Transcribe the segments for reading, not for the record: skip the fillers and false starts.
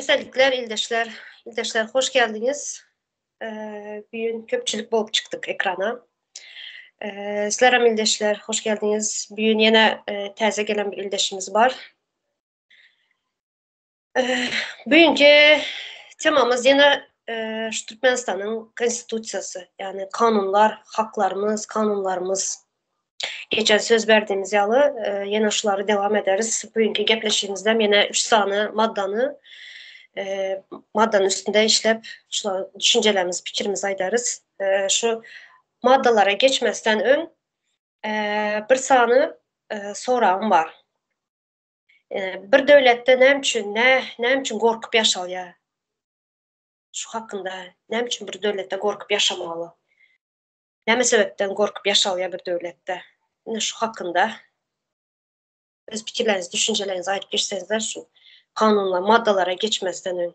Esenlikler ildeşler. Ildeşler hoş geldiňiz. Bu gün köpçülik bolup çykdyk ekrana. Sizlerem ildeşler hoş geldiňiz. Bu gün ýene täze gelen bir ildeşimiz bar. Bu günkü temamyz ýene şu Türkmenistanyň Konstitusiýasy, ýagny kanunlar, haklarymyz, kanunlarymyz. Geçen söz berdiğimiz ýaly, ýene şulary dewam ederis. Bu günkü gepleşigimizde ýene üç sany maddany maddanyň üstünde işlep, şular düşünjelerimizi, pikirimizi aýdarys. Şu maddalara geçmezden öň bir sany soragym bar. Bir döwletde näme üçin, nä, näme üçin gorkup ýaşalýar? Şu hakynda näme üçin bir döwletde gorkup ýaşamaly? Näme sebäpden gorkup ýaşalýar bir döwletde? Ine şu hakynda öz pikirleriňizi, düşünjeleriňizi aýdyp geçseňizler şu kanunlar, maddalara geçmezden öň.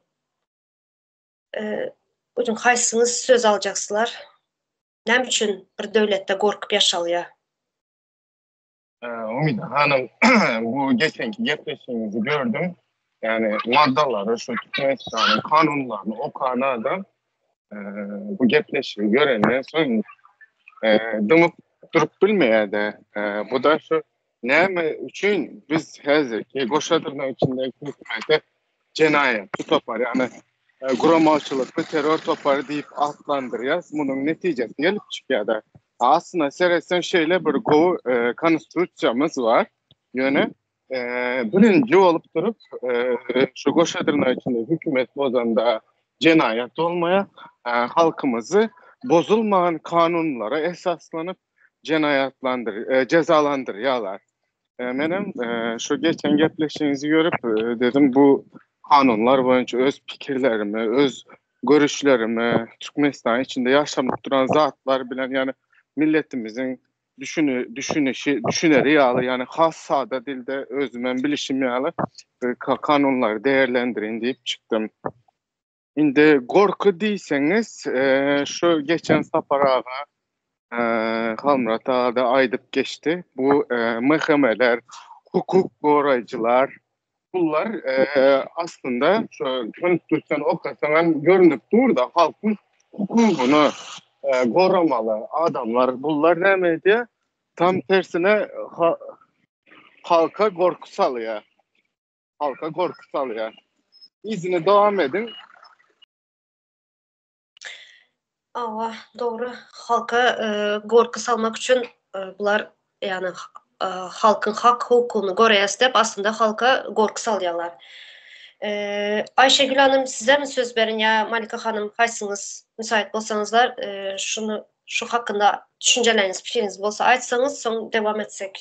Bugün haýsyňyz söz aljaksylar? Näme üçin bir döwletde gorkup ýaşalýar? Umyda hanym, bu geçenki gepleşigiňizi gördüm. Ýagny maddalary şu Türkmenistanyň kanunlaryny okan adam bu gepleşigi görenden soň dymyp durup bilmeýär-de. Bu da şu näme üçin biz häzirki goşa dyrnak içindäki hökümete jenaýatçy topar, ýagny guramaçylykly terror topary diýip atlandyrýas, munuň netijesi gelip çykýar-da. Aslynda seretseň şeýle bir gowy konstitusiýamyz bar, ýöne birinji bolup durup şu goşa dyrnak içinde hökümet bozanda jenaýat bolmaýar, halkymyzy bozulman kanunlara esaslanyp jenaýatlandyr jezalandyrýarlar. Menem şu geçen gepleşigiňizi görüp dedim bu kanunlar boýunça öz pikirlerimi, öz görüşlerimi Türkmenistan içinde ýaşanyp duran zatlar bilen ýani milletimiziň düşüni düşünişi düşüneri ýaly ýani has sada dilde özümem bilişim ýaly kanunlary değerlendirin diýip çykdym. Indi gorky diýseňiz, şu geçen Sapar aga, Halmyrat aga-da aýdyp geçdi. Bu MHM-ler, hukuk goraýjylar, bunlar aslynda şu konstitusiýany okasaň hem görnüp dur-da, halkyň hukugyny goramaly adamlar. Bunlar näme edýär? Tam tersine halka gorky salýar. Halka gorky salýar. Yzyny dowam ediň. Hawa, dogry. Halka gorky salmak üçin bular ýagny halkyň hak hukugyny goraýas diýip aslynda halka gorky salýarlar. Aýşegül hanym sizemi söz berin ýa Malika hanym haýsyňyz müsait bolsaňyzlar şuny şu hakynda düşünjeleriňiz pikiriňiz bolsa aýtsaňyz soň dewam etsek.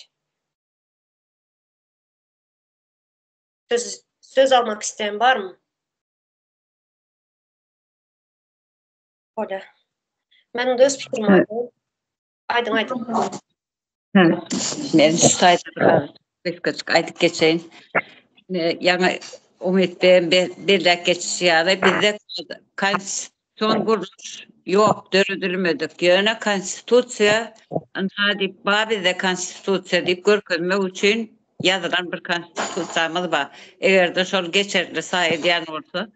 Söz, söz almak isteyen barmy? Bolýar. Men onda öz pikrimi aýdaýyn. Aýdyň, aýdyň. Men şu taýda bir gysgajyk aýdyp geçeýin. Ýaňy Umyt beýem belläp geçişi ýaly, bizde konstitusion gurluş ýok, döredilmedik. Ýöne konstitusiýa ynha diýip bar bizde konstitusiýa diýip görkezmek üçin ýazylan bir konstitusiýamyz bar. Eger-de şol geçerli saýylýan bolsa,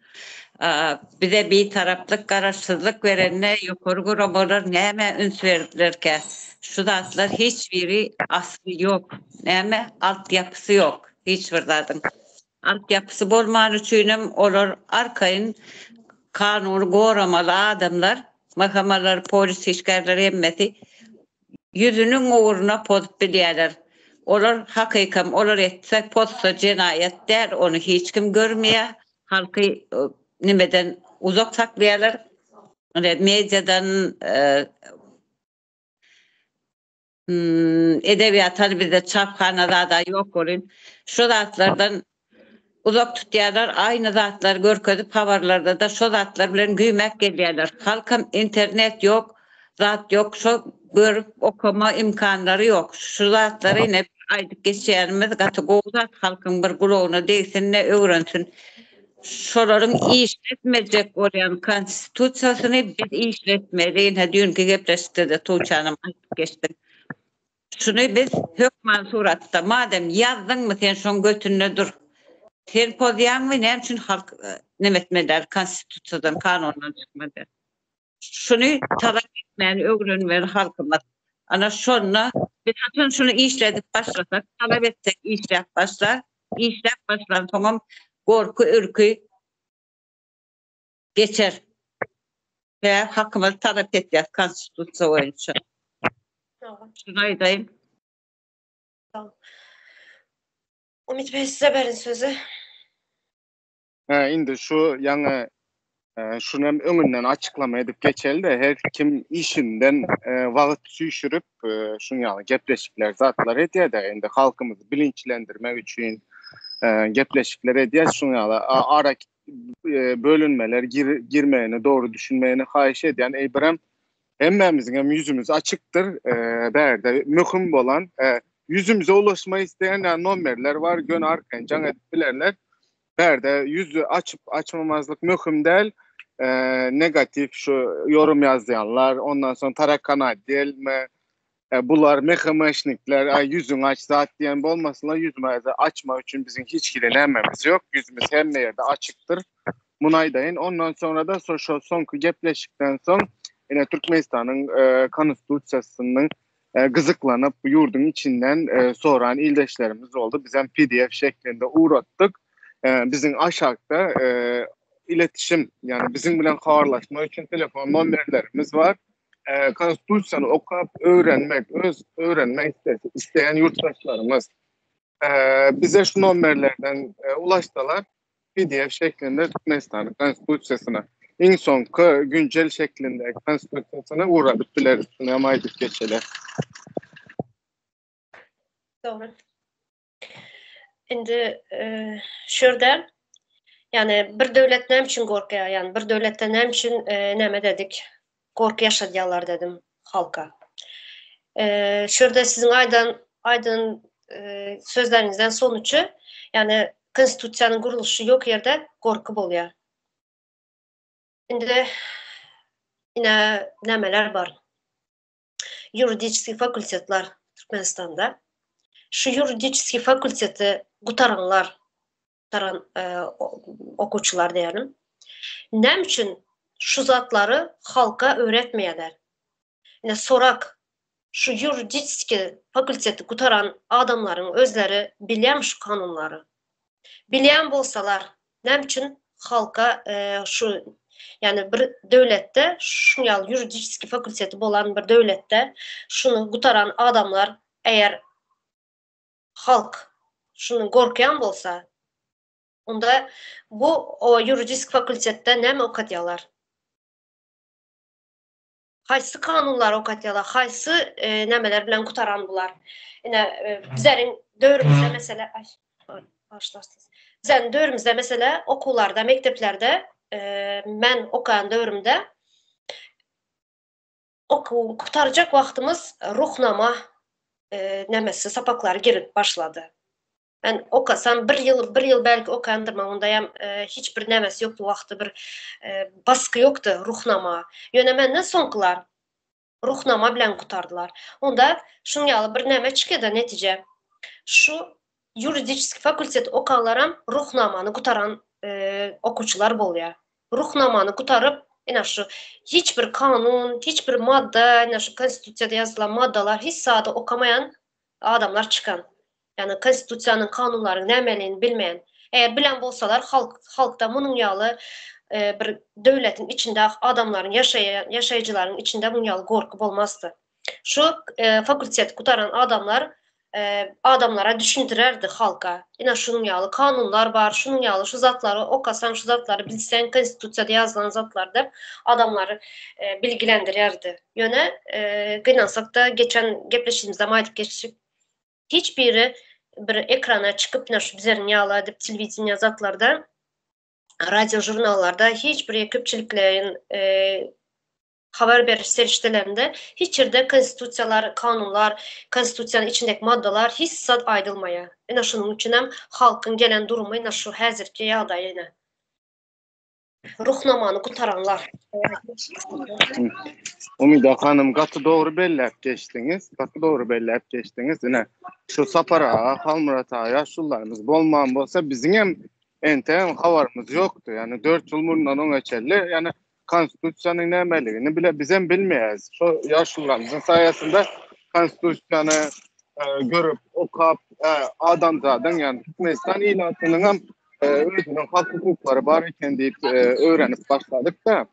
bize bitaraplyk, garaşsyzlyk berende ýokary guramalar nämä üns berdilerkä? Şu zatlar hiç biri asly ýok. Näme? Altyapysy ýok hiç bir zadyň. Altyapysy bolmany üçinem olar arkaýyn kanuny goramaly adamlar, MHM-lar, polis işgärleri hemmesi Ýüzüniň ugruna pozup bilýärler. Olar hakykam olar etse pozsa jenaýat däl ony hiç kim görmeýär. Halky nimeden uzak saklaýarlar. Mediadan edebiýat hany bizde çaphana zada ýok welin şo zatlardan uzak tutýarlar. Aýny zatlary görkezip habarlarda-da şo zatlar bilen güýmäp gelýärler. Halkam internet ýok, zat ýok, şo görüp okama imkanlary ýok. Şu zatlary ine aýdyp geçýänimiz gaty gowy zat halkyň bir gulagyna degsin-de öwrensin. Şolaryň işletmejek bolýan konstitusiýasyny biz işletmeli. Ine düýnki gepleşikde-de Tuğçe hanym aýdyp geçdiň. Şuny biz hökman suratda, madem ýazdyňmy sen şoň götünde dur. Sen pozýaňmy, näme üçin halk neme etmeli däl, konstitusiýadan, kanundan çykmaly däl. Şuny talap etmäni öwrenmeli halkymyz. Ana şonda biz haçan şuny işledip başlasak, talap etsek işläp başlar, işläp başlansoňam gorky-ürki geçer. Sebäbi hakymyzy talap etýäs konstitusiýa boýunça. Şuny aýdaýyn. Umyt Bey size berin sözi. Hä, indi şu ýaňy şuny hem öňünden açyklama edip geçeli-de, her kim işinden wagt süýşürip, şuň ýaly gepleşikler, zatlar edýär-de, indi halkymyzy bilinçlendirmek üçin gepleşikler edýär, şuň ýaly ara bölünmeler girmegini, dogry düşünmegini haýyş edýän. Eý, birem hemmämiziň hem ýüzümiz açykdyr. Bärde möhüm bolan ýüzümize ulaşmak isleýän nomerler bar, göni arkaýyn jaň edip bilerler. Bärde ýüzi açyp açmamazlyk möhüm däl. Negatiw şu ýorum ýazýanlar, ondan soň tarakan delme, bular MHM-şnikler, aý ýüzüňi aç zat diýen bolmasynlar, ýüzümizi açmak üçin biziň hiç hili nämemiz ýok, ýüzümiz hemme ýerde açykdyr. Muny aýdaýyn. Ondan soňra-da şo soňky gepleşikden soň ine Türkmenistanyň Konstitusiýasynyň gyzyklanyp ýurduň içinden soran ildeşlerimiz boldy. Bizem PDF şeklinde ugratdyk. Biziň aşakda iletişim, ýagny biziň bilen habarlaşmak üçin telefon nomerlerimiz bar. Konstitusiýany okap öwrenmek, öz öwrenmek isleýän ýurtdaşlarymyz bize şu nomerlerden ulaşsalar PDF şeklinde Türkmenistanyň Konstitusiýasyna iň soňky güncel şeklinde Konstitusiýasyna ugradyp bileris. Şuny hem aýdyp geçeli. Dogry. Indi şu ýerde ýani bir döwlet näme üçin gorkýar? Ýani bir döwletde näme üçin näme dedik? Gorky ýaşadýarlar dedim halka. Şu ýerde siziň aýdan aýdan sözleriňizden sonuçy, ýani konstitusiýanyň gurluşy ýok ýerde gorky bolýar. Indi ine nämeler bar? Ýuridiçeskiý fakultetler Türkmenistanda. Şu ýuridiçeskiý fakulteti gutaranlar, gutaran okuwçylar diýelim. Näme üçin şu zatlary halka öwretmeýärler? Ine sorak, şu ýuridiçeskiý fakulteti gutaran adamlaryň özleri bilýärmi şu kanunlary? Bilýän bolsalar, näme üçin halka şu ýagny bir döwletde şuň ýaly ýuridiçeskiý fakulteti bolan bir döwletde şuny gutaran adamlar eger halk şundan gorkýan bolsa, onda bu o ýuridisk fakultetde näme okadýarlar? Haýsy kanunlary okatýarlar, haýsy nämeler bilen gutaran bular? Ine, bizleriň döwrümizde mesele, aý, bagyşlarsyňyz. Bizleriň döwrümizde mesele okuwlarda, mekdeplerde men okaýan döwrümde okuw gutarjak wagtymyz ruhnama nämesi sapaklary girip başlady. Men okasam bir ýyl, bir ýyl belki okandyrman, ondaýam hiç bir nämesi ýokdy wagty bir basgy ýokdy ruhnama. Ýöne menden soňkylar ruhnama bilen gutardylar. Onda şuň ýaly bir näme çykýada netije. Şu ýuridiçeskiý fakultet okanlaram ruhnamany gutaran okuwçylar bolýar. Ruhnamany gutaryp, ine şu hiç bir kanun, hiç bir madda, ine şu konstitusiýada ýazylan maddalar hiç zady okamaýan adamlar çykan. Ýagny konstitusiýanyň kanunlaryň nämeligini bilmeýän. Eger bilen bolsalar halk halkda munuň ýaly bir döwletiň içinde adamlaryň ýaşaýan ýaşaýjylaryň içinde munuň ýaly gorky bolmazdy. Şu fakultet gutaran adamlar adamlara düşündirerdi halka. Ine şunuň ýaly kanunlar bar, şunuň ýaly şu zatlary okasaň, şu zatlary bilseň konstitusiýada ýazylan zatlar diýip adamlary bilgilendirerdi. Ýöne gynansakda geçen gepleşigimizde hem aýdyp geçdik. Hiç biri bir ekrana çykyp ine şu bizeriň ýaly edip telewideniýe zatlarda radio žurnallarda hiç bir köpçülikleýin habar beriş serişdelerinde hiç ýerde konstitusiýalar, kanunlar, konstitusiýanyň içindäki maddalar hiç zat aýdylmaýar. Ine şunuň üçinem halkyň gelen durumy ine şu häzirki ýagdaýy ine. Ruhnamany gutaranlar. Umyda hanym gaty dogry belläp geçdiňiz. Gaty dogry belläp geçdiňiz. Ine şu Sapar aga, Halmyrat aga ýaşulularymyz bolman bolsa biziň hem. Entegem habarymyz ýokdy. Ýagny 4 ýyl mundan öňe çenli, ýagny konstitusiýanyň nämeligini bile bizem bilmeýäris. Şo ýaşulularymyzyň saýasynda konstitusiýany e, görüp, okap, e, adamzadyň, ýagny Türkmenistan ilatynyň hem e, özüniň hak hukuklary bar eken diýip öwrenip başladyk-da.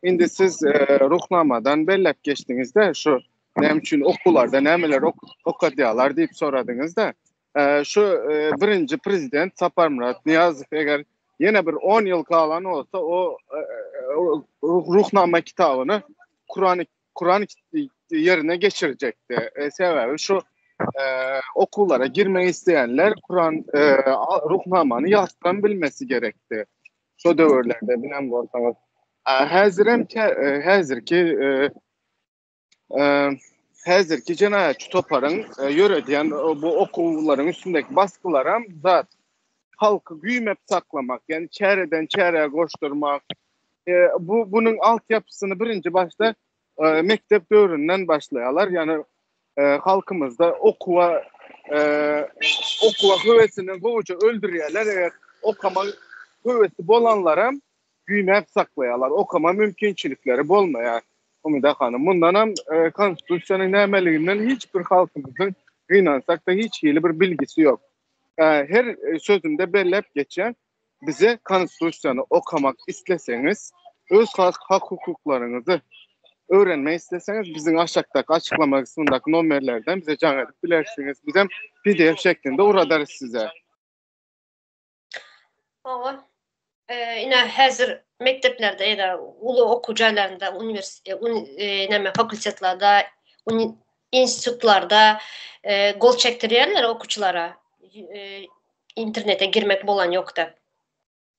Indi siz ruhnamadan belläp geçdiňiz-de, şu näme üçin okuwlarda nämeler okadýarlar diýip soradyňyz-da. Şu birinji prezident Saparmyrat Nyýazow eger ýene bir 10 ýyl galan bolsa, o Ruhnama kitabyny Kuran Kuran ýerine geçirjekdi. Sebäbi şu okuwlara girmek isleýänler Kuran Ruhnamany ýatdan bilmesi gerekdi. Şo döwürlerde bilen bolsaňyz. Häzirem häzirki Häzirki jenaýatçy toparyň ýöredýän bu okuwlaryň üstündäki basgylaram zat halky güýmep saklamak, ýagny çäreden çärä goşdurmak. Bu bunuň altyapysyny birinji başda mekdep döwründen başlaýarlar. Ýagny halkymyzda okuwa okuwa höwesini gowuja öldürýärler. Eger okama höwesi bolanlaram güýmäp saklaýarlar. Okama mümkinçilikleri bolmaýar. Umyda hanym, mundanam konstitusiýanyň nämeliginden hiç bir halkymyzyň gynansak-da hiç hili bir bilgisi ýok. Her sözümde belläp geçýän, bize konstitusiýany okamak isleseňiz, öz hak-hukuklaryňyzy öwrenmek isleseňiz, biziň aşakdaky açyklama kysmyndaky nomerlerden bize jaň edip bilersiňiz. Bizem pdf şeklinde ugradarys size. Hawa. Ine häzir mekdeplerde ýa-da uly okuw jaýlarynda, uniwersitet, näme fakultetlerde, institutlarda gol çekdirýärler okuwçylara. Internete girmek bolan ýokda.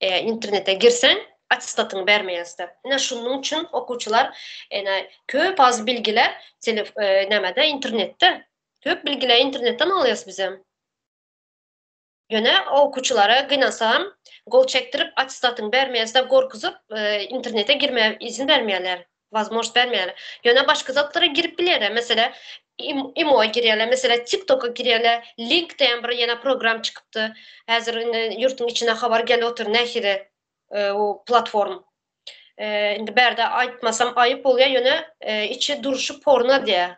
Internete girseň, attestatyňy bermeýäs-de. Ine şunuň üçin okuwçylar ine köp az bilgiler telef nämede internetde. Köp bilgileri internetden alýas bizem. Ýöne okuwçylara gynansam, gol çekdirip attestatyňy bermeýäsde gorkuzyp internete girmäge izin bermeýärler, wazmožnost bermeýärler. Ýöne başga zatlara girip bilýärler. Meselä imo-a girýärler, meselä TikTok-a girýärler, Link diýen bir ýene program çykypdy. Häzir indi ýurtuň içine habar gelip otyr nähili o platform. Indi bärde aýtmasam aýyp bolýar, ýöne içi durşy porno diýýär.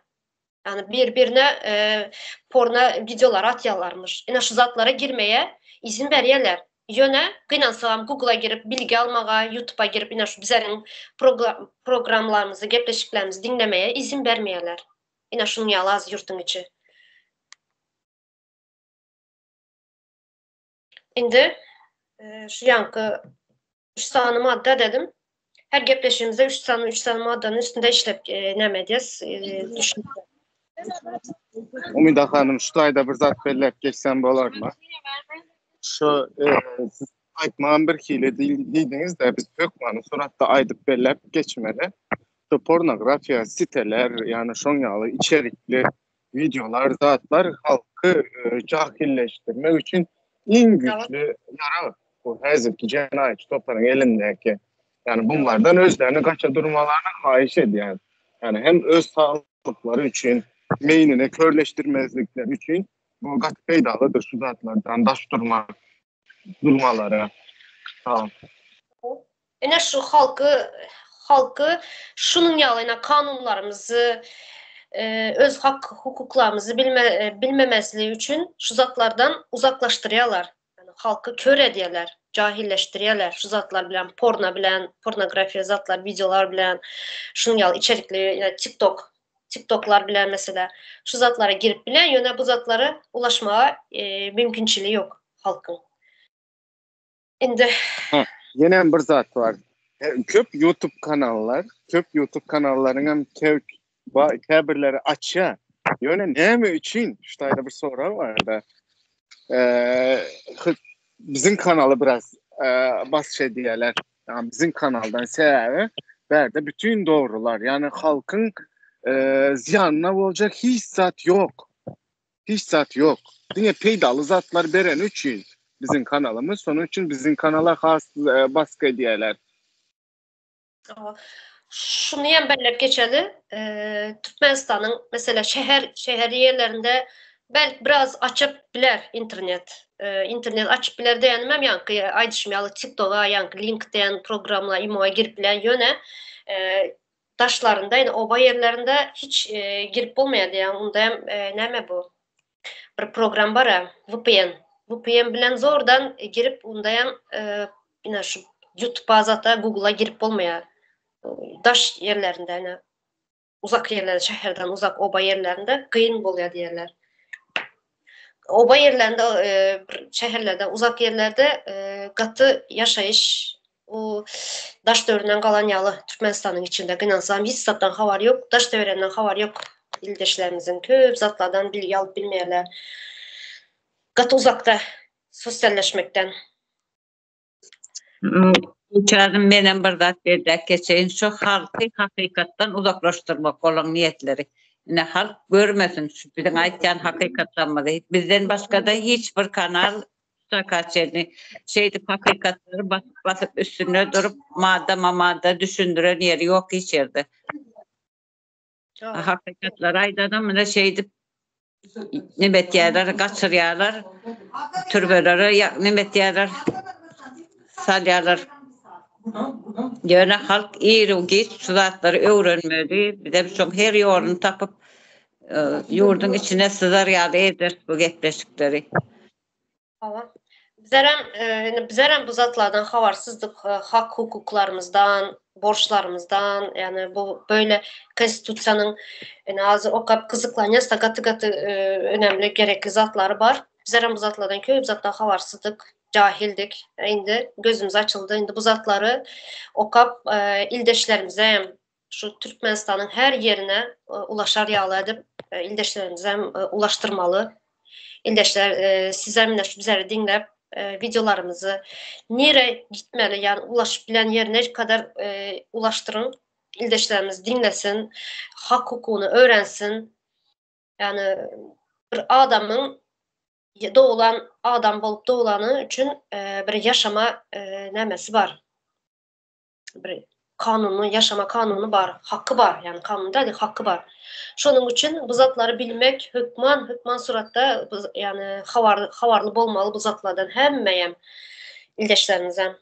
Ýagny bir-birine porno wideolar atýarlarmyş. Ine şu zatlara girmeye izin berýärler. Ýöne gynansagam Google-a girip bilgi almaga, YouTube-a girip ine şu bizeriň programlarymyzy, gepleşiklerimizi diňlemeye izin bermeýärler. Ine şunuň ýaly az ýurtuň içi. Indi şu ýaňky Üç sany madda dedim. Her gepleşigimizde üç sany üç sany maddanyň üstünde işlep näme edýäs? Umyda hanym şu taýda bir zat belläp geçsem bolarmy? Şu siz aýtmagam bir hili diýdiňiz-de, biz hökmany suratda aýdyp belläp geçmeli. Şu pornografiýa siteler, ýagny şoň ýaly içerikli wideolar, zatlar halky jahilleşdirmek üçin iň güýçli ýarag. Bu häzirki jenaýatçy toparyň elindäki. Ýagny bunlardan özlerini gaça durmalaryny haýyş edýän. Ýagny hem öz saglyklary üçin, meýnini körleşdirmezlikleri üçin bu gaty peýdalydyr şu zatlardan daş durmak, durmalary. Sag boluň. Ine şu halky halky şunuň ýaly ine kanunlarymyzy öz hak hukuklarymyzy bilme bilmemezligi üçin şu zatlardan uzaklaşdyrýarlar. Ýagny halky kör edýärler, jahilleşdirýärler şu zatlar bilen, porno bilen, pornografiýa zatlar, wideolar bilen, şunuň ýaly içerikli ýa TikTok, TikToklar bilen meselä şu zatlara girip bilýär, ýöne bu zatlara ulaşmaga mümkinçiligi ýok halkyň. Indi. Ha, ýenem bir zat bar. Köp YouTube kanallar, köp YouTube kanallaryň hem käbirleri açýar. Ýöne näme üçin? Şu taýda bir sorag bar-da. Eee, biziň kanaly biraz basyş edýärler. Ýagny biziň kanaldan sebäbi bärde bütün dogrular, ýagny halkyň zyýanyna boljak hiç zat ýok. Hiç zat ýok. Diňe peýdaly zatlar bereni üçin biziň kanalymyz, şonuň üçin biziň kanala has baskı edýärler. Şuny hem belläp geçeli, Türkmenistanyň meselem şäher şäher ýerlerinde belki biraz açyp biler internet. Internet açyp biler diýenimem ýaňky aýdyşym ýaly TikToga, ýaňky LinkedIn programla, imoa girip bilen ýöne daşlarynda ýa oba ýerlerinde hiç girip bolmaýar diýýän. Onda hem näme bu? Bir program bar-a, VPN. VPN bilen zordan girip onda hem ine şu YouTube-a zata Google-a girip bolmaýar. Daş ýerlerinde ine uzak ýerlerde, şäherden uzak oba ýerlerinde kyn bolýar diýýärler. Oba ýerlerinde, bir şäherlerden uzak ýerlerde gaty ýaşaýyş o daş döwründen galan ýaly Türkmenistanyň içinde gynansam hiç zatdan habar ýok, daş töwereginden habar ýok ildeşlerimiziň köp zatlardan bilgi alyp bilmeýärler. Gaty uzakda sosialleşmekden. Uçarym menem bir zat belläp geçeýin, şu halky hakykatdan uzaklaşdyrmak olaň niýetleri. Ine halk görmesin şu biziň aýtýan hakykatlarymyzy. Bizden başgada hiç bir kanal şaka çenli şeýdip hakykatlary basyp basyp üstünde durup maddama madda düşündiren ýeri ýok hiç ýerde. Hakykatlary aýdanam mine şeýdip neme etýärler, gaçyrýarlar, türmelere neme etýärler, salýarlar. Ýöne halk iru-giç şu zatlary öwrenmeli. Bizem şoň her ýoluny tapyp, ýurduň içine syzar ýaly ederis bu gepleşikleri. Hawa. Bizlerem, indi bizlerem bu zatlardan habarsyzdyk, hak hukuklarymyzdan, borçlarymyzdan, ýagny bu böyle konstitusiýanyň indi hazir okap gyzyklanýas-da gaty-gaty önemli gerekli zatlary bar. Bizlerem bu zatlardan köp zatdan habarsyzdyk, jahildik. Indi gözümiz açyldy. Indi bu zatlary okap ildeşlerimize hem şu Türkmenistanyň her ýerine ulaşar ýaly edip ildeşlerimize hem ulaşdyrmaly. Ildeşler sizem ine şu bizleri diňläp wideolarymyzy nire gitmeli ýagny ulaşyp bilen ýerine kadar ulaşdyryň. Ildeşlerimiz diňlesin, hak hukugyny öwrensin. Ýagny bir adamyň doglan adam bolup doglany üçin bir ýaşama nämesi bar. bir kanuny, ýaşama kanuny bar, haky bar, ýagny kanun däl, haky bar. Şonuň üçin bu zatlary bilmek hökman, hökman suratda ýagny habar, habarly bolmaly bu zatlardan hemmeýem ildeşlerimizem.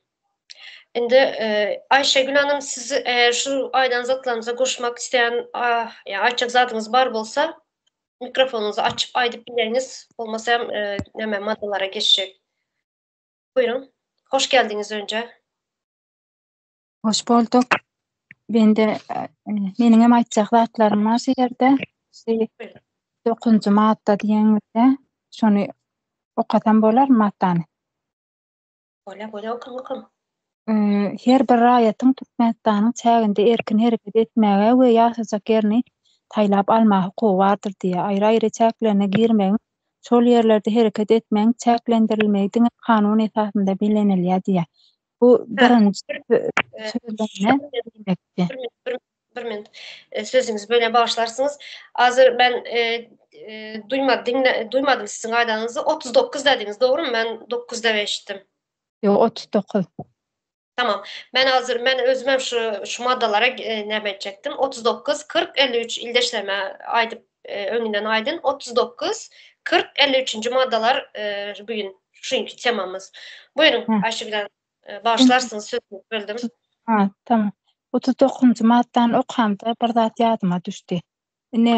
Indi e, Aýşegül hanım siz eğer şu aýdan zatlarymyza goşmak isleýän ýa aýtjak zadyňyz bar bolsa mikrofonyňyzy açyp aýdyp bileňiz. Bolmasa hem e, näme maddalara geçjek. Buyurun. Hoş geldiňiz önce. Hoş bolduk. Bende meniň hem aýtjak zatlarym bar şu ýerde. Şu 9-njy madda diýeňizde, şony okasam bolarmy maddany? Bolýar, bolýar, okaň, okaň. Her bir raýatyň Türkmenistanyň çäginde erkin hereket etmäge we ýaşajak ýerini saýlap almaga hukugy bardyr diýýär. Aýry-aýry çäklerine girmegiň, şol ýerlerde hereket etmegiň çäklendirilmegi diňe kanun esasynda bellenilýär diýýär. Bu birinji sözlemde diýmekdi. Bir minut. E, sözüňizi bölýän bagyşlarsyňyz. Hazir men e, e, duýmadym, diňle, duýmadym siziň aýdanyňyzy. 39 dediňiz, dogrymy? Men 9 dep eşitdim. Ýok, 39. Tamam. Men hazir men özüm hem şu şu maddalara e, näme etjekdim. 39 40 53 ildeşlerime aýdyp e, öňünden aýdyn. 39 40 53-nji maddalar e, bu gün şuňki temamyz. Buyurun Ayşegül Hanım. E, bagyşlarsyňyz sözüňizi böldüm. Ha, tamam. 39-njy maddany okamda bir zat ýadyma düşdi. Ine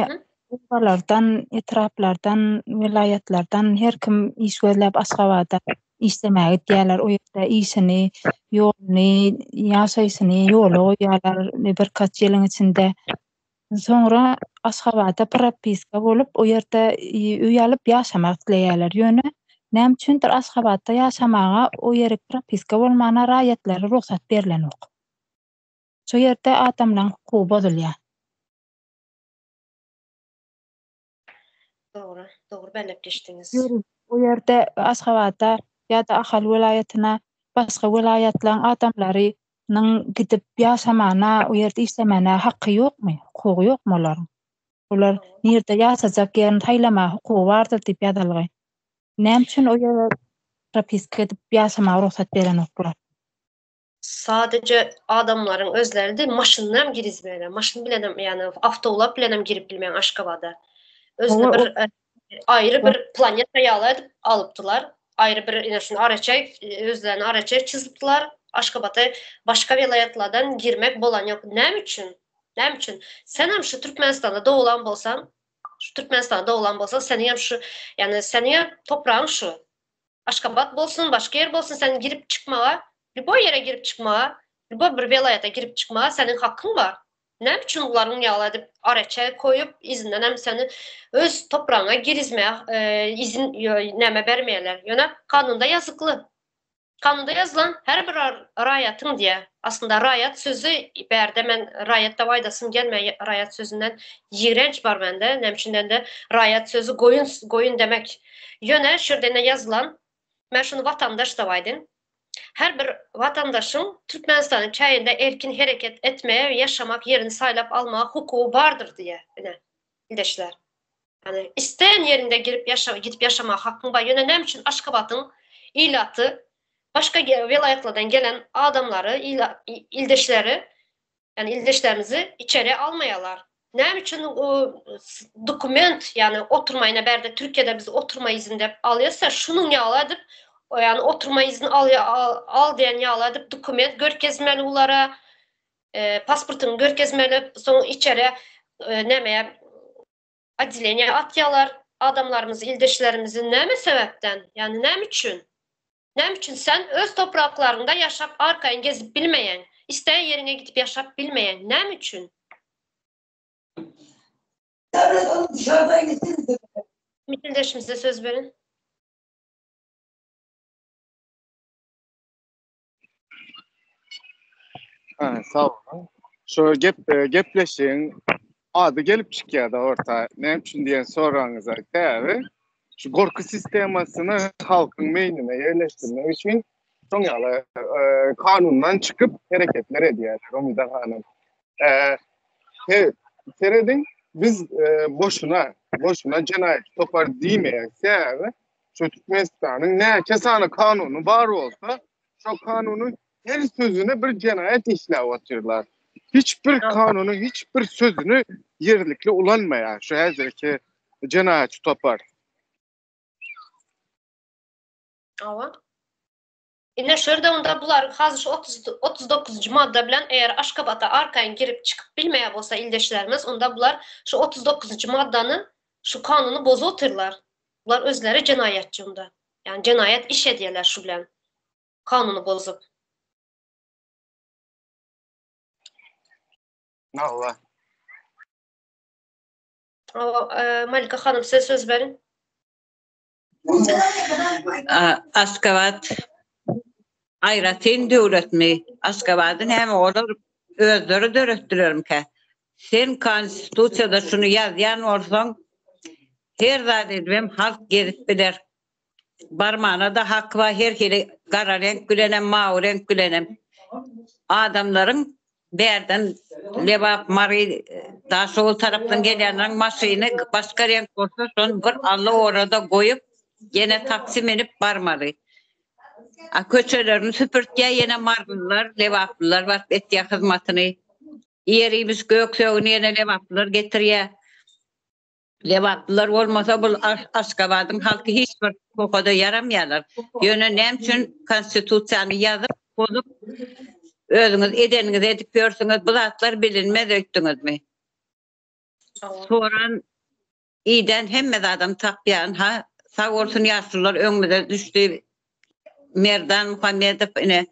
obalardan, etraplardan, welaýatlardan her kim iş gözläp Aşgabada işlemäge gidýärler. O ýerde işini, ýoluny, ýaşaýşyny ýola goýýarlar birkaç ýylyň içinde. Soňra Aşgabada propiska bolup, o ýerde öý alyp ýaşamak isleýärler. Ýöne näme üçindir Aşgabatda ýaşamaga o ýere propiska bolmana raýatlara rugsat berlenok. Şo ýerde adamlaryň hukugy bozulýar. Dogry, dogry belläp geçdiňiz. O ýerde Aşgabatda ýa-da Ahal welaýatyna başga welaýatlaryň adamlarynyň gidip ýaşamana, o ýerde işlemäne haky ýokmy, hukugy ýokmy olaryň? Olar nirde ýaşajak ýerini saýlamaga hukugy bardyr diýip ýazylgy. Näme üçin o ýere propiska edip ýaşamaga rugsat berenoklar? Sadece adamlaryň özleri de maşyndan girizmäne, maşyn bilenem, ýagny awtoulag bilenem girip bilmeýän Aşgabada. Özüne bir e, aýry bir planeta ýaly edip alypdylar. Aýry bir ine şuny araçäk özlerini araçäk çyzypdylar. Aşgabata başga welaýatlardan girmek bolan ýok. Näme üçin? Näme üçin? Senem şu Türkmenistanda doglan bolsaň, şu Türkmenistanda doglan bolsaň, seniňem şu, ýagny seniňem topragyň şu. Aşgabat bolsun, başga ýer bolsun, sen girip çykmaga, lýuboý ýere girip çykmaga, lýuboý bir welaýata girip çykmaga seniň hakyň bar. Näme üçin bular muň ýaly edip araçäk koýup, yzyndan hem seni öz topragyňa girizmäge izin näme bermeýärler. Ýöne kanunda ýazykly. Kanunda ýazylan her bir raýatyň diýýär. Aslynda raýat sözi bärde men raýat dep aýdasym gelmeýär, raýat sözünden ýigrenç bar mende. Näme üçin diýende raýat sözi goýun goýun demek. Ýöne şu ýerde ine ýazylan men şuny watandaş dep aýdyn. Her bir watandaşyň Türkmenistanyň çäginde erkin hereket etmege we ýaşamak ýerini saýlap almaga hukugy bardyr diýýär, ine, ildeşler. Ýagny, isleýän ýeriňde girip ýaşa, gidip ýaşamaga hakyň bar. Ýöne näme üçin Aşgabadyň ilaty başga welaýatlardan gelen adamlary, ildeşleri, ýagny ildeşlerimizi içeri almaýarlar? Näme üçin dokument, ýagny oturma ine bärde Türkiýede biz oturma izin dep alýasda, şunuň ýaly edip, ýagny oturma izin al al diýen ýaly edip dokument görkezmeli bulara, pasportyňy görkezmeli, soň içeri nämeye otdeleniýä atýarlar adamlarymyzy, ildeşlerimizi näme sebäpden, ýagny näme üçin? Näme üçin sen öz topraklaryňda ýaşap arkaýyn gezip bilmeýäň, isleýän ýeriňe gidip ýaşap bilmeýäň, näme üçin? Ildeşimize söz beriň. Ha, sag boluň. Şu gep e, gepleşigiň ady gelip çykýar-da orta. Näme üçin diýen soragyňyza sebäbi şu gorky sistemasyny halkyň meýnine ýerleşdirmek üçin şoň ýaly e, kanundan çykyp hereketler edýärler Umyda hanym. E, serediň, biz e, boşuna, boşuna jenaýat topar diýmeýär. Sebäbi şu Türkmenistanyň näçe sany kanuny bar bolsa, şo kanunyň her sözüne bir jenaýat işläp otyrlar. Hiç bir kanunyň hiç bir sözüni ýerlikli ulanmaýar şu häzirki jenaýatçy topar. Hawa. Ine şu ýerde onda bular hazir şu 39 nji madda bilen eger Aşgabata arkaýyn girip çykyp bilmeýär bolsa ildeşlerimiz onda bular şu 39 njy maddany şu kanuny bozup otyrlar. Bular özleri jenaýatçy onda. Ýagny jenaýat iş edýärler şu bilen. Kanuny bozup. Hawa. Hawa, Malika hanym size söz beriň. Aşgabat aýratyn döwletmi? Aşgabady näme olar özleri döretdilermikä? Sen konstitusiýada şuny ýazýan bolsaň, her zat edibem halk gezip biler. Barmana-da haky bar, her hili gara reňk bilenem, mawy reňk bilenem. Adamlaryň bärden Lebap, Mary, Daşoguz tarapdan gelýänleriň maşyny başga reňk bolsa, şony bir Alla orada goýup, ýene taksi münüp barmaly. A köçelerini süpürtýär ýene marylylar, lebaplylar baryp etýär hyzmatyny. Ýer-iýmiş, gök-sögüni ýene lebaplylar getirýär. Lebaplylar bolmasa bul Aşgabadyň halky hiç bir bokada ýaramaýarlar. Ýöne näme üçin konstitusiýany ýazyp, bozup özüňiz edeniňizi edip ýörsüňiz bu zatlar bilinmez öýtdüňizmi? Soran iden hemme zadam tapýan ha sag bolsun ýaşulular öňümize düşdi Merdan Muhammedow ine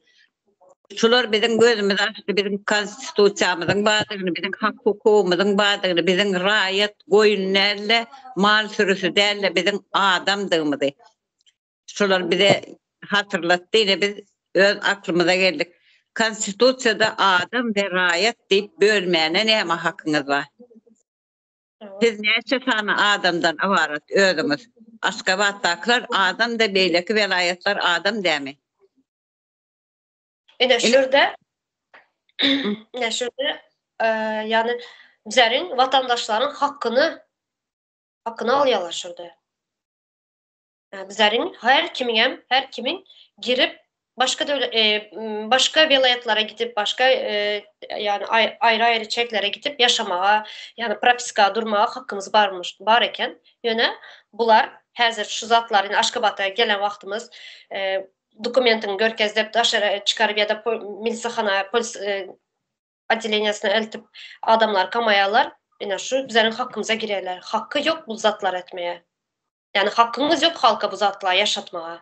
şular biziň gözümizi açdy, biziň konstitusiýamyzyň bardygyny, biziň hak-hukugymyzyň bardygyny, biziň raýat goýun däl-de, mal sürüsi däl-de, biziň adamdygymyzy. Şular bize hatyrlatdy, ine biz öz aklymyza geldik. Konstitusiýada adam we raýat diýip bölmäne näme hakyňyz bar? Siz näçe sany adamdan ybarat özüňiz? Aşgabatdakylar adam-da beýleki welaýatlar adam dämi? Ine şurada ine şurada ýagny bizleriň watandaşlaryň hakyny hakyny alýarlar şurada. Bizleriň her kimiňem, her kimiň girip başga döwlet e, başga welaýatlara gidip, başga e, ýagny aýry-aýry çäklere gidip ýaşamaga, ýagny propiska durmaga hakymyz barmyş, bar eken. Ýöne bular Häzir şu zatlary indi Aşgabata gelen wagtymyz dokumentiňi görkez diýip daşary çykaryp ýa-da milisahana polis otdeleniýasyna eltip adamlary gamaýarlar. Ine şu bizleriň hakymyza girýärler. Haky ýok bu zatlary etmäge. Ýagny hakyňyz ýok halka bu zatlary ýaşatmaga.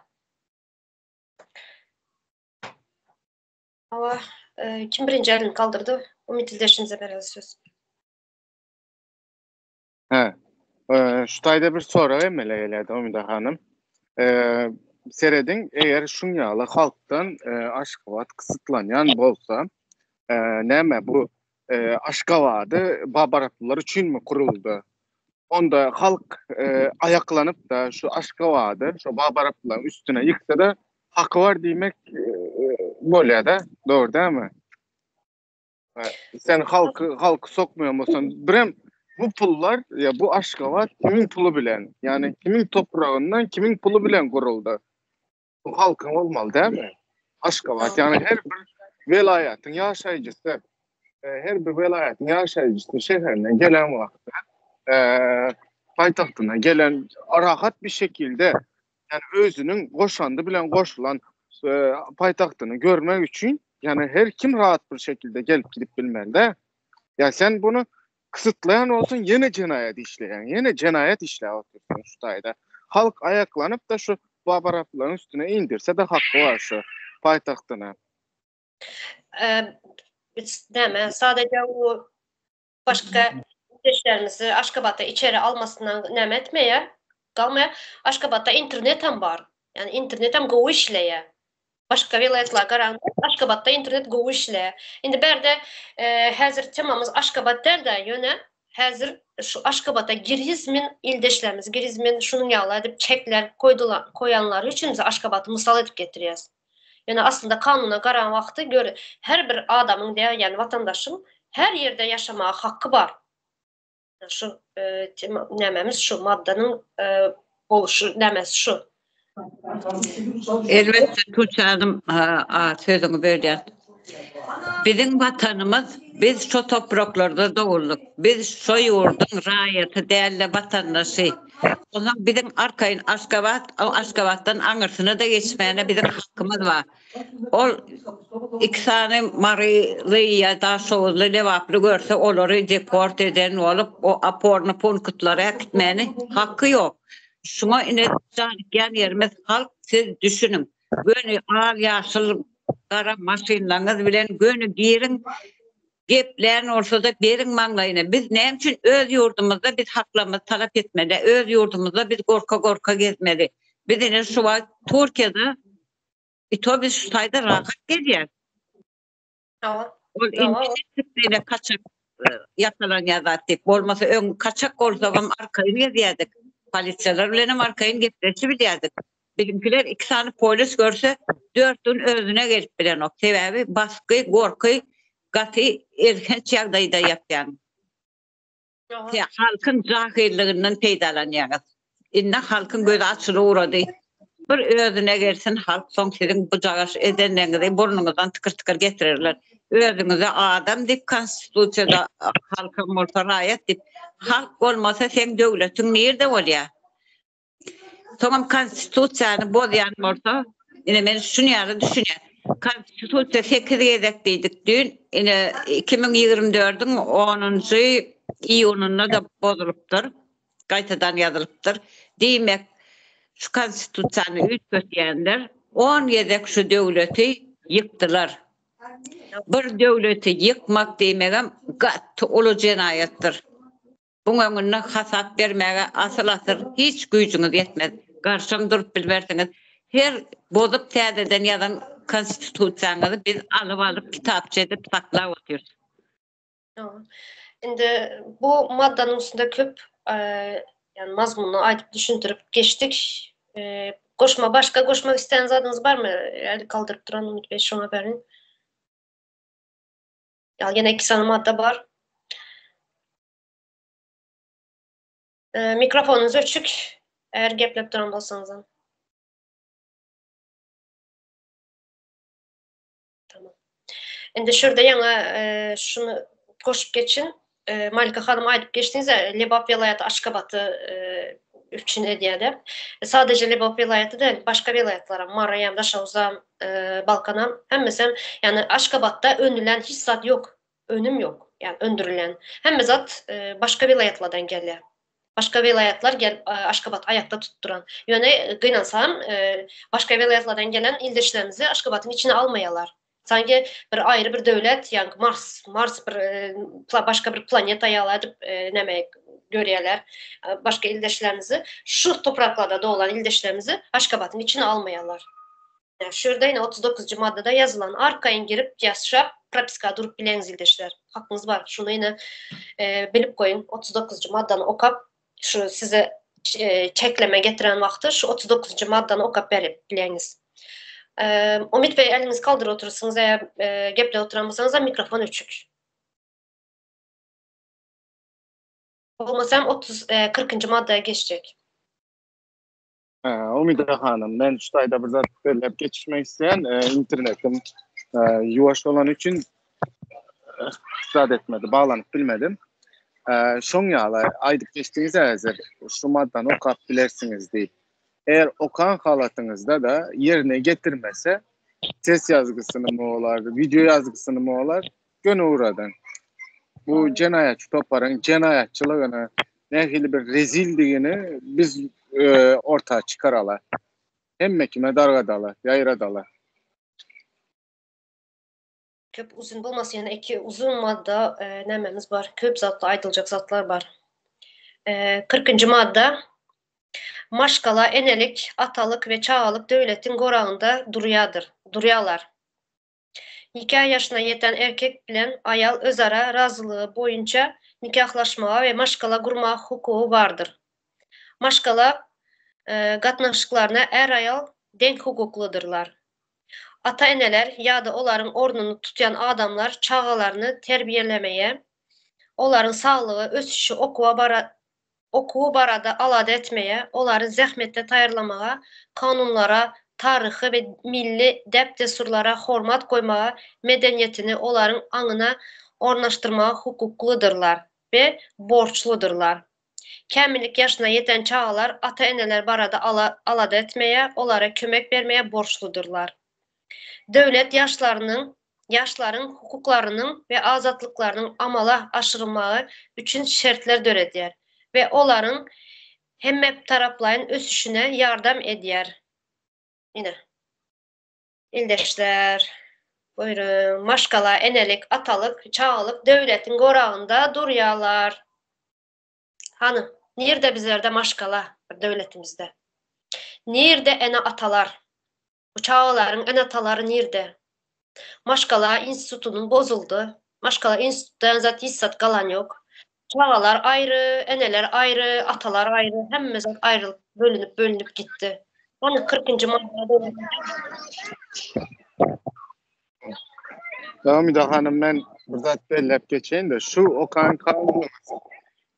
Hawa, kim birinji elini galdyrdy? Umyt ildeşimize bereli söz. Hä. Şu taýda bir sorag emele gelýär Umyda hanym. Serediň, eger şuň ýaly halkdan Aşgabat gysytlanýan bolsa, näme bu Aşgabady babaraplylar üçinmi guruldy? Onda halk aýaklanyp-da şu Aşgabady şu babaraplylaryň üstüne ýyksa-da haky bar diýmek bolýar-da, dogry dälmi? Sen halky halky sokmaýan bolsaň, birem bu pullar ýa bu Aşgabat kimiň puly bilen, ýagny kimiň topragyndan, kimiň puly bilen guruldy? Bu halkyň bolmaly dälmi? Aşgabat, ýagny her bir welaýatyň ýaşaýjysy, e, her bir welaýatyň ýaşaýjysy şäherine gelen wagtda, e, paýtagtyna gelen rahat bir şekilde, ýagny özüniň goşandy bilen goşulan e, paýtagtyny görmek üçin, ýagny her kim rahat bir şekilde gelip gidip bilmeli-de. Ýa sen bunu kysytlaýan bolsaň ýene jenaýat işleýäň, ýene jenaýat işläp otyrsyň şu taýda. Halk aýaklanyp-da şu babaraplaryň üstüne indirse-de haky bar şu paýtagtyna. Näme, sadece o başga ildeşlerimizi Aşgabatda içeri almasyndan näme etmeýär, galmaýar. Aşgabatda internetem bar. Ýani internetem gowy işleýär. Başga welaýatlara garanda Aşgabatda internet gowy işleýär. Indi bärde häzir temamyz Aşgabat däl-de, ýöne häzir şu Aşgabata girizmin ildeşlerimiz girizmin şunuň ýaly edip çekler koýdular, koýanlary üçin biz Aşgabaty mysal edip getirýäs. Ýöne aslynda kanuna garan wagty gör her bir adamyň diýä ýagny watandaşyň her ýerde ýaşamaga haky bar. Şu tema nämemiz şu maddanyň boluşy nämesi şu. Elbetde Tuğçe Hanım sözüňi bölýän. Biziň watanymyz biz şo topraklarda doguldyk. Biz şo ýurduň raýaty dälde watandaşy. Onsoň biziň arkaýyn Aşgabat, Aşgabatdan aňyrsyna-da geçmäne biziň hakymyz bar. Ol iki sany maryly ýa daşoguzly, lebaply görse olary deport eden bolup o oporny punktlara äkitmäni haky ýok. Şuňa ine janykýan ýerimiz halk siz düşüniň. Göni al ýaşyl gara maşynlaňyz bilen göni giriň Geplän bolsada beriň maňlaýyna. Biz näme üçin öz ýurdumyzda biz haklarymyzy talap etmeli, öz ýurdumyzda biz gorka gorka gezmeli. Biz ine şu wagt Türkiýede ito biz şu taýda rahat gezýäs. Hawa. Ol indi çykdy kaçak ýakalanýar zat diýip. Bolmasa öň kaçak bolsagam arkaýyn gezýärdik. Polisiýalar bilenem arkaýyn gepleşip bilýärdik. Biziňkiler iki sany polis görse, dört gün özüne gelip bilenok. Sebäbi basgy, gorky gaty elhenç ýagdaýda ýapýan. Halkyň jahyllygynyň peýdalanýaňyz. Indi halkyň gözi açylyp ugrady. Bir özüne gelsin halk soň siziň bujagaş edenleriňizi burnuňyzdan tykyr-tykyr getirerler. Özüňize adam diýip konstitusiýada halkam bolsa raýat diýip. Halk bolmasa seň döwletiň nirde bolýar? Soňam konstitusiýany bozýan bolsa, ine men şuny ýaly düşünýän. Konstitusiýa 8 gezek diýdik düýn, ine 2024-iň 10-njy iýunynda-da bozulypdyr, gaýtadan ýazylypdyr. Diýmek, şu konstitusiýany üýtgetýänler 10 gezek şu döwleti ýykdylar. Bir döwleti ýykmak diýmegem gaty uly jenaýatdyr. Buň öňünde hasap bermäge asyl-asyl hiç güýjüňiz ýetmez. Garşam durup bilmersiňiz. Her bozup täzeden ýazan konstitusiýaňyzy biz alyp-alyp kitapça edip saklap otyrys. Indi bu maddanyň üstünde köp ýagny mazmunyny aýdyp düşündirip geçdik. Goşma başga goşmak isleýän zadyňyz barmy? El galdyryp duran Umyt Bey şoňa beriň. Ýa ýene iki sany madda bar. Mikrofonyňyz öçük. Eger geplep duran bolsaňyzam. Tamam. Indi şurada ýaňy e, şuny goşup geçin. E, Malika hanym aýdyp geçdiňiz, Lebap welaýaty Aşgabaty e, üpjün edýär-de. Sadece Lebap welaýaty däl, başga welaýatlaram, Maryam, Daşoguzam, Balkanam, hemmesem, ýagny Aşgabatda öndürilen hiç zat ýok, önüm ýok, ýagny öndürilen. Hemme zat başga welaýatlardan gelýär. Başga welaýatlar gelip Aşgabat aýakda tutduran. Ýöne gynansam, başga welaýatlardan gelen ildeşlerimizi Aşgabatyň içine almaýarlar. Sanki bir aýry bir döwlet, ýagny Mars, Mars bir başga bir planeta ýaly edip näme görýärler. Başga ildeşlerimizi şu topraklarda doglan ildeşlerimizi Aşgabatyň içine almaýarlar. Şu ýerde ýene 39-njy maddada ýazylan, arkaýyn girip ýaşap, propiska durup bileňiz ildeşler. Hakyňyz bar. Şuny ýene bilip goýuň. 39-njy maddany okap, şu size çekleme getiren wagty şu 39-njy maddany okap berip bileňiz. Umyt Bey eliňizi kaldyryp otursyňyz, eger gepläp oturan bolsaňyz mikrofon öçük. Bolmasam 30 40-njy maddaya geçjek. Umyda hanym, men şu taýda bir zat belläp geçmek isleýän, internetim ýuwaş bolany üçin zat etmedi, baglanyp bilmedim. Şoň ýaly aýdyp geçdiňiz häzir, şu maddany okap bilersiňiz diýip. Eger okan halatyňyzda-da ýerine getirmese, ses ýazgysyny bolar, wideo ýazgysyny bolar, göni ugradyň. Bu jenaýatçy toparyň jenaýatçylygyny, nähili bir rezildigini biz e, orta çykarala. Hemme kime dargadala, ýaýradala. Köp uzun bolmasyn, ýene iki uzun madda e, nämemiz bar. Köp zatly aýdyljak zatlar bar. E, 40-njy madda Maşgala, enelik, atalyk we çagalyk döwletiň goragynda durýadyr, durýarlar. Nika ýaşyna ýeten erkek bilen aýal özara razylygy boýunça nikahlaşmaga we maşgala gurmaga hukugy bardyr. Maşgala gatnaşyklaryna är-aýal deň hukuklydyrlar. Ata-eneler ýa-da olaryň ornuny tutýan adamlar çagalaryny terbiýelemeye, olaryň saglygy, ösüşi, okuwa okuwy barada alada etmeye, olary zähmetde taýýarlamaga, kanunlara, taryhy we milli däp-dessurlara hormat goýmaga, medeniýetini olaryň aňyna ornaşdyrmaga hukuklydyrlar we borçludyrlar. Kämillik ýaşyna ýeten çagalar ata-eneler barada alada etmeye, olara kömek bermeye borçludyrlar. Döwlet ýaşlarynyň ýaşlaryň hukuklarynyň we azatlyklarynyň amala aşyrylmagy üçin şertler döredýär we olaryň hemmetaraplaýyn ösüşine ýardam edýär. Ine. Ildeşler, buýruň, maşgala, enelik, atalyk, çagalyk döwletiň goragynda durýarlar. Hany, nirde bizlerde maşgala bir döwletimizde? Nirde ene-atalar? Bu çagalaryň ene-atalary nirde? Maşgala institutynyň bozuldy. Maşgala institutdan zat hiç zat galan ýok. Çagalar aýry, eneler aýry, atalar aýry, hemme zat aýrylyp, bölünip, bölünip gitdi. Hany 40-njy maddada Umyda hanym men bir zat belläp geçeýin-de, şu okan kanunyňyz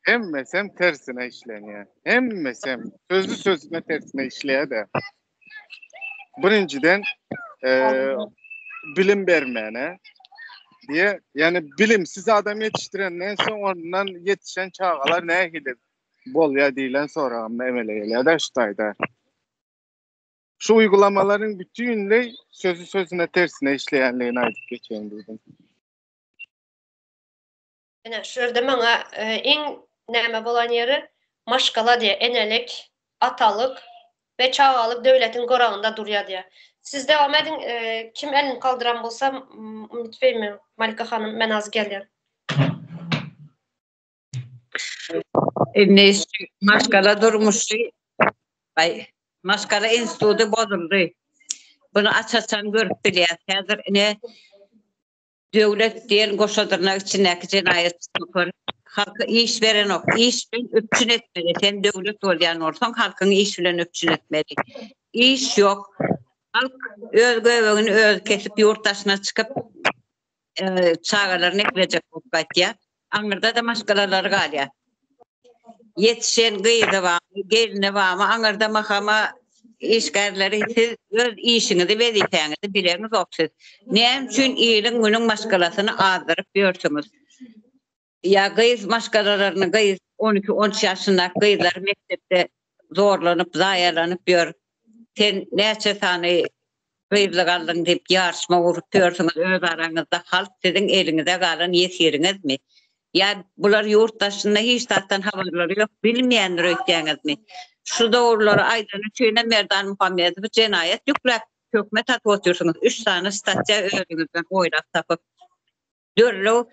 hemmesem tersine işlenýär. Hemmesem sözli sözüne tersine işleýär-de. Birinjiden e, bilim bermäne diye yani bilimsiz adam yetiştirenden soň ondan yetişen çagalar nähili bolýar diýlen soragym emele gelýär da şu taýda. Şu uygulamalaryň bütünleý sözü sözüne tersine işleýänligini aýdyp geçeýin diýdim. Ine, şu ýerde maňa e, iň näme bolan ýeri maşgala diýe, enelik, atalyk we çagalyk döwletiň goragynda durýar diýe. Siz dowam ediň, e, kim elini kaldyran bolsa, Umyt Beými, Malika hanym, men az gelýän. Indi maşgala durmuşy aý maşgala instituty bozuldy. Bunu aç-açan görüp bilýäs. Häzir ine Döwlet diýen goşa dyrnak içindäki jenaýatçy topar halka iş berenok. Iş bilen üpjün etmeli. Sen döwlet bolýan bolsaň halkyňy iş bilen üpjün etmeli. Iş ýok. Halk öz göbegini özi kesip ýurt daşyna çykyp çagalaryny eklejek bolup gaýtýar. Aňyrda-da maşgalalary galýar. Ýetişen gyzy barmy, gelni barmy, aňyrda mahama işgärleri siz öz işiňizi, wezipäňizi bileňizok siz. Näme üçin iliň günüň maşgalasyny azdyryp ýörsüňiz? Ýa gyz maşgalalaryny gyz 12-13 ýaşyndaky gyzlary mekdepde. zorlanyp, zaýalanyp ýör. Sen näçe sany gyzlyk aldyň diýip ýaryşma gurup ýörsüňiz öz araňyzda halk siziň eliňize galan ýesiriňizmi? Ýa bular ýurt daşynda hiç zatdan habarlary ýok bilmeýändir öýtýäňizmi? Şu dogrulary aýdany üçinem Merdan Muhammedowy jenaýat ýükläp töhmet atyp otyrsyňyz üç sany statýa özüňizden oýlap tapyp. Dörlew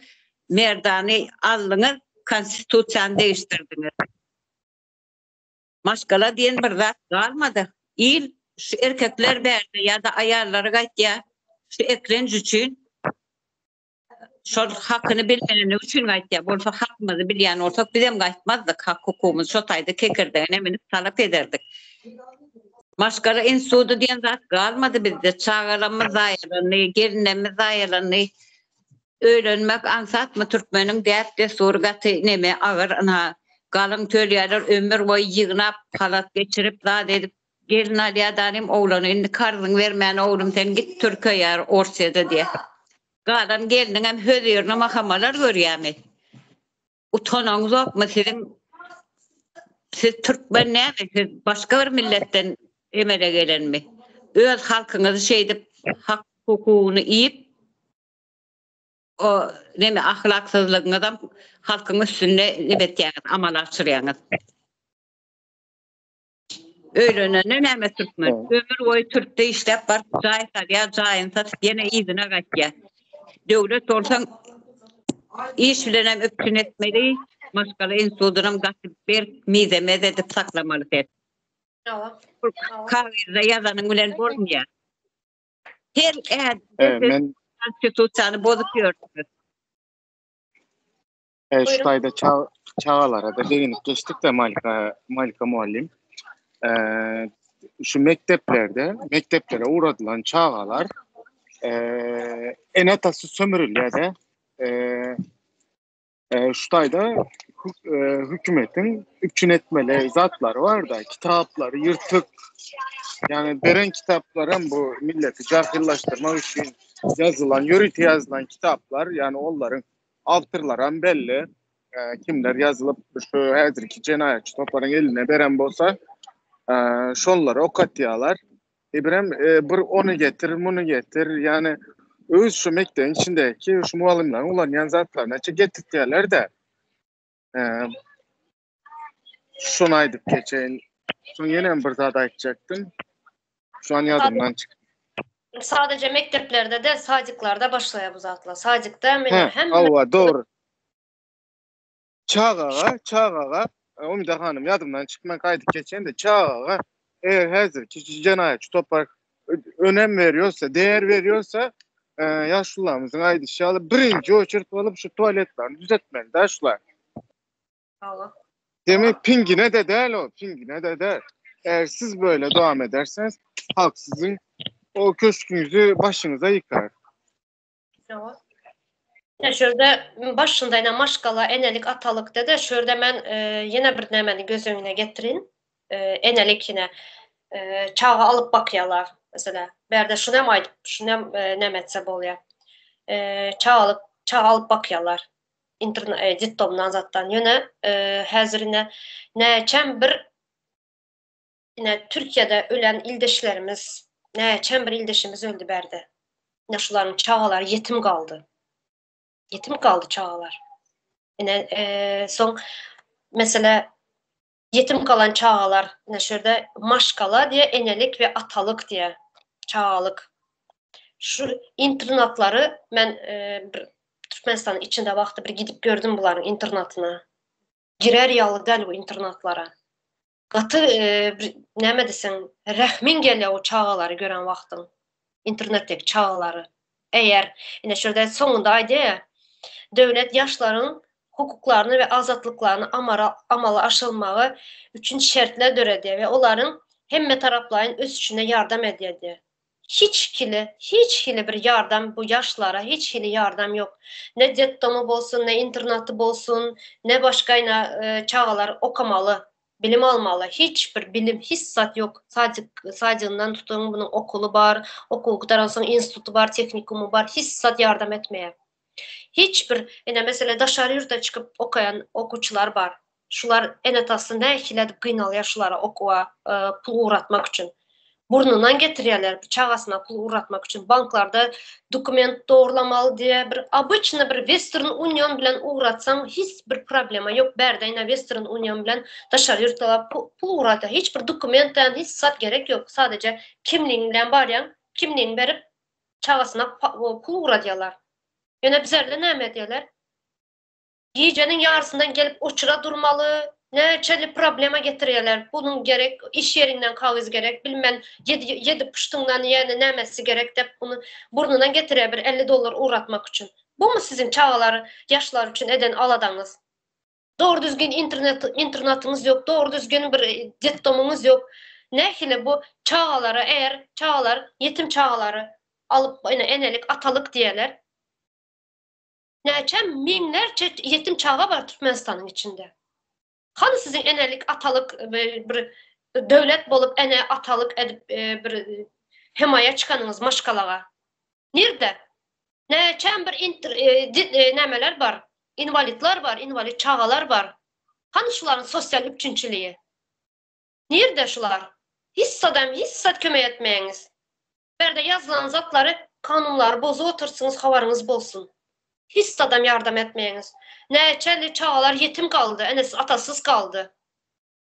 Merdany aldyňyz konstitusiýany degişdirdiňiz. Maşgala diýen bir zat galmady. Il şu erkekler bärde ýa-da aýallary gaýtýar şu eklenç üçin şol hakyny bilmänligi üçin gaýtýar. Bolsa hakymyzy bilýän bolsak bizem gaýtmazdyk. Hak hukugymyzy şo taýda kekirdegine münüp talap ederdik. Maşgala instituty diýen zat galmady bizde. Çagalarymyz zaýalandy, gelinlerimiz zaýalandy. Öýlenmek aňsatmy türkmeniň däp dessury gaty neme agyr ynha galyň tölýäler ömür boýy ýygnap halat geçirip zat edip gelin alýa danym oglany indi karzyň bermän oglum sen git türke ýa orsýede diýä galan gelniňem hözirini mahamalar görýämi utanaňzokmy siziň siz türkmen näme siz başga bir milletden emele gelenmi öz halkyňyzy şeýdip hak hukugyny iýip O neme ahlaksyzlygyňyzam halkyň üstünde neme etýäňiz, amala aşyrýaňyz. Öýlenende näme türkmen? Ömür boýy türkde işläp baryp jaý salýar, jaýyny satyp ýene yzyna gaýtýar. Döwlet bolsaň iş bilenem üpjün etmeli, maşgala institutynam gaty berk mizemez edip saklamaly sen. Kagyzda ýazanyň bilen bolmaýar. Her ädimde siz konstitusiýany bozup ýörsüňiz. E, şu taýda çagalara-da deginip geçdik-de Malika, Malika mugallym. E, şu mekdeplerde, mekdeplere ugradylan çagalar e, ene-atasy sömürülýär-de. E, Şu taýda hökümetiň üpjün etmeli zatlary bar-da, kitaplary ýyrtyk. Ýagny beren kitaplaram bu milleti jahyllaşdyrmak üçin ýazylan, ýörite ýazylan kitaplar, ýagny olaryň awtorlaram belli. Kimler ýazylyp şu häzirki jenaýatçy toparyň eline beren bolsa, şonlary okatýarlar. Birem bir ony getir, muny getir, ýagny öz şu mekdebiň içindäki şu mugallymlaryň ulanýan zatlaryny açyk getirtýärler-de. Şony aýdyp geçeýin. Soň ýene bir zat aýtjakdym. Şu an ýadymdan çykdy. Sadece mekdeplerde de, sadiklarda başlaýar bu zatlar. Sadikde men hem Hawa, dogry. Çagaga, çagaga, Umyda hanym ýadymdan çykman gaýdyp geçende çagaga eger häzirki jenaýatçy topar önem berýorsa, değer berýorsa, ýaşulularymyzyň aýdyşy ýaly birinji oçert bolup şu tualetlerini düzetmeli da şular. Hawa. Demek pingine de däl o, pingine de däl. Eger siz böyle dowam ederseniz, halk siziň o köşküňizi başyňyza ýykar. Ine şu ýerde başynda ine maşgala, enelik, atalyk dede şu ýerde men ýene bir nämeni göz öňüne getirin. Enelik ine çaga alyp bakýarlar. Mesela bärde şuny hem aýdyp, şuny hem näme etse bolýar. Çagalyk, çaga alyp bakýarlar. Internet, detdomdan zatdan. Ýöne häzir ine näçem bir Ine, Türkiýede ölen ildeşlerimiz, näçem bir ildeşimiz öldi bärde. Ine, şularyň çagalary ýetim galdy. Ýetim galdy çagalar. Ine, soň mesele ýetim galan çagalar, ine şu ýerde maşgala diýe, enelik we atalyk diýe, çagalyk. Şu internatlary men bir Türkmenistanyň içinde wagty bir gidip gördüm bularyň internatyna. Girer ýaly däl bu internatlara. Gaty bir näme diýseň rähmiň gelýär o çagalary gören wagtyň. Internetdeki çagalary. Eger ine şu ýerde soňunda aýdýar döwlet ýaşlaryň hukuklaryny we azatlyklaryny amala aşyrylmagy üçin şertler döredýär we olaryň hemmetaraplaýyn ösüşine ýardam edýär diýýär. Hiç hili, hiç hili bir ýardam bu ýaşlara hiç hili ýardam ýok. Ne detdomy bolsun, ne internaty bolsun, ne başga ine çagalar okamaly, bilim almaly. Hiç bir bilim, hiç zat ýok. Sadik, sadigyndan tutuň bunuň okuly bar, okuwy gutaransoň instituty bar, tehnikumy bar, hiç zat ýardam etmeýär. Hiç bir, ine meselem daşary ýurda çykyp okaýan okuwçylar bar. Şular ene-atasy nähili edip gynalýar şulara okuwa pul ugratmak üçin. Burnundan getirýärler bir çagasyna pul ugratmak üçin. Banklarda dokument dogrulamaly diýýär. Bir obyçny bir Western Union bilen ugratsaň hiç bir problema ýok. Bärde ine Western Union bilen daşary ýurtlara pul ugratýar. Hiç bir dokument hiç zat gerek ýok. Sadece kimligiň bilen barýaň, kimligiňi berip çagasyna pul ugradýarlar. Ýöne bizerde näme edýärler? Gijeniň ýarysyndan gelip oçura durmaly, näçeli problema getirýärler. Puluň gerek, iş ýeriňden kagyz gerek, bilmen ýedi ýedi puştuňdan ýene nämesi gerek dep bunu burnundan getirýär bir 50 dollar ugratmak üçin. Bumy siziň çagalar, ýaşlar üçin eden aladaňyz? Dogry düzgün internet internatyňyz ýok, dogry düzgün bir detdomyňyz ýok. Nähili bu çagalara eger çagalar ýetim çagalary alyp ene enelik atalyk diýerler. Näçe müňlerçe ýetim çaga bar Türkmenistanyň içinde. Hany siziň enelik atalyk bir döwlet bolup ene atalyk edip bir hemaýa çykanyňyz maşgalaga. Nirde? Näçem bir nämeler bar? Inwalidler bar, inwalid çagalar bar. Hany şularyň sosial üpjünçiligi? Nirde şular? Hiç zadam hiç zat kömek etmeýäňiz. Bärde ýazylan zatlary kanunlary bozup otyrsyňyz habaryňyz bolsun. Hiç zadam ýardam etmeýäňiz. Näçeli çagalar ýetim galdy, enesiz atasyz galdy.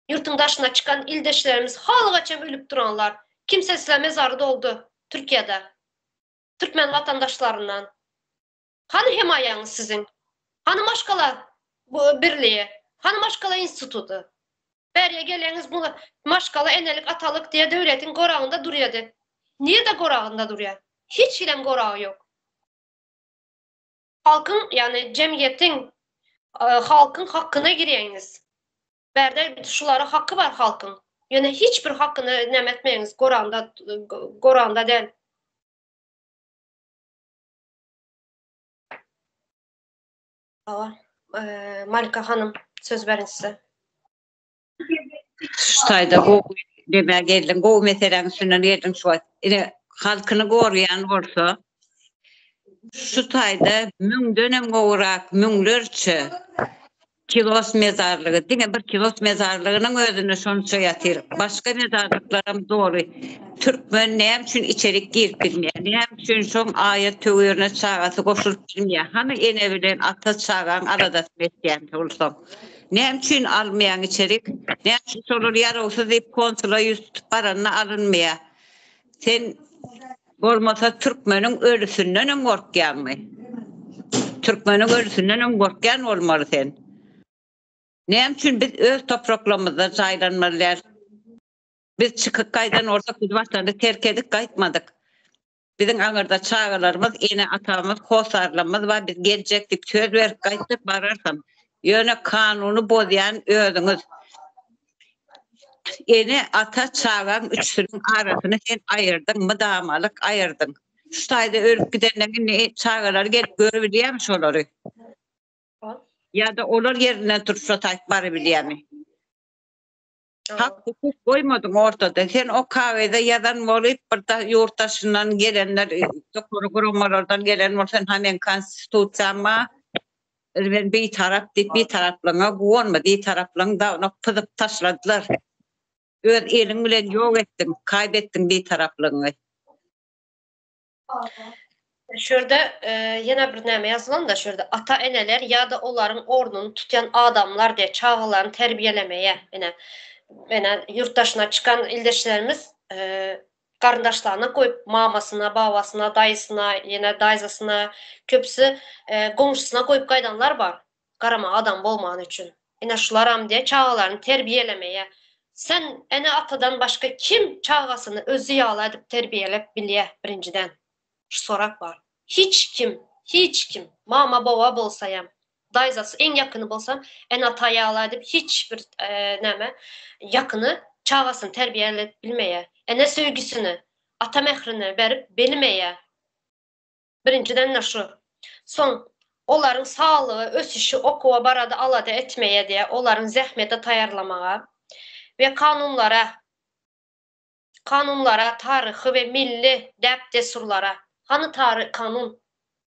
Ýurtuň daşyna çykan ildeşlerimiz halygaçam ölüp duranlar. Kimsesizler mezary doldy Türkiýede. Türkmen watandaşlaryndan. Hany hemaýaňyz siziň? Hany maşgala birliği? Hany maşgala instituty? Bärýe geleňiz bu maşgala enelik atalyk diýe döwletiň goragynda durýady. Nirde goragynda durýa? Hiç hilem goragy ýok. Halkyň ýagny jemgyýetiň halkyň hakyna girýäňiz. Bärde şulara haky bar halkyň. Ýöne hiç bir hakyny näme etmeýäňiz goragynda goragynda däl. Hawa, Malika hanym, söz beriň size. Şu taýda gowy demä geldiň, gowy meseläň üstünden geldiň şu wagt. Ine, halkyny goraýan bolsa, şu taýda müňdenem gowrak, müňlerçe Kilos mezarlygy, diňe bir Kilos mezarlygynyň özünde şonça ýatyr. Başga mezarlyklaram doly. Türkmen näme üçin içerik girip bilmeýär? Näme üçin şoň aýat-töwirine çagasy goşulyp bilmeýär? Hany ene bilen ata çagaň aladasyny etýän bolsaň? Näme üçin almaýaň içerik? Näme üçin şolar ýarawsyz diýip konsula ýüz tutup baranda alynmaýar? Sen bolmasa türkmeniň ölüsindenem gorkýaňmy? Türkmeniň ölüsindenem gorkýan bolmaly sen. Näme üçin biz öz topraklarymyzda jaýlanmaly däl? Biz çykyp gaýdan bolsak biz watany terk edip gaýtmadyk. Biziň aňyrda çagalarymyz, ene-atamyz, hossarlarymyz bar, biz geljek diýip söz berip gaýtdyk, bararsam. Ýöne kanuny bozýan özüňiz. Ene, ata, çagaň üçüsiniň arasyny sen aýyrdyň, mydamalyk aýyrdyň. Şu taýda ölüp gidenden indi çagalary gelip görübilýärmi şolary? Ýa-da olar ýerinden turup şo taýyp barybilýärmi? Hak hukuk goýmadyň ortada. Sen o kagyza ýazan bolup bir da ýurt daşyndan gelenler ýokary guramalardan gelen bolsa ha meň konstitusiýam bar. Men bitarap diýip bitaraplygyňa guwanma. Bitaraplygyň dagyna pyzyp taşladylar. Öz eliň bilen ýok etdiň, kaýbetdiň bitaraplygyňy. Şu ýerde ýene bir näme ýazylan-da, şu ýerde ata-eneler ýa-da olaryň ornuny tutýan adamlar diýe çagalaryny terbiýelemeýä. Ine, ine ýurt daşyna çykan ildeşlerimiz garyndaşlaryna goýup, mamasyna, babasyna, daýysyna, ýene daýzasyna, köpüsi goňşusyna goýup gaýdanlar bar. Garama adam bolmany üçin. Ine şularam diýe çagalaryny terbiýelemeýä. Sen ene-atadan başga kim çagasyny özi ýaly edip terbiýelep bilýä birinjiden? Şu sorag bar. Hiç kim, hiç kim, mama baba bolsaýam, daýzasy iň ýakyny bolsam ene-ata ýaly edip hiç bir näme ýakyny çagasyny terbiýelep bilmeýä. Ene söýgüsini, ata mährini berip bilmeýä. Birinjiden-de şu. Soň, olaryň saglygy, ösüşi, okuwa barada alada etmeýä diýä, olaryň zähmete taýýarlamaga we kanunlara, kanunlara, taryhy we milli däp-dessurlara, hany tary, kanun?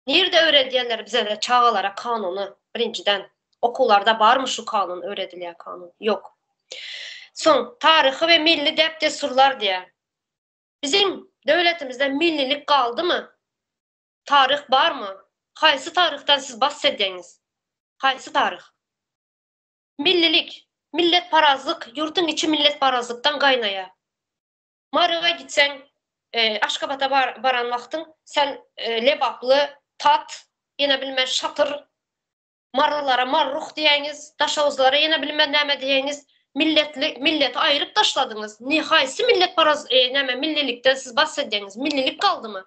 Nirde öwredýärler bize-de çagalara kanuny, birinjiden? Okuwlarda barmy şu kanun, öwredilýär kanun? Ýok. Soň taryhy we milli däp-dessurlar diýýär. Biziň döwletimizde millilik galdymy? Taryh barmy? Haýsy taryhdan siz bas edýäňiz? Haýsy taryh? Millilik, milletparazlyk, ýurduň içi milletparazlykdan gaýnaýar. Maryga gitseň, Aşgabada baran wagtyň sen lebaply, tat, ýene bilmän şatyr, marylara marruh diýýäňiz, daşoguzlara ýene bilmän näme diýýäňiz, milletli, milleti aýryp taşladyňyz. Ne haýsy milletparaz, näme millilikden siz bas edýäňiz? Millilik galdymy?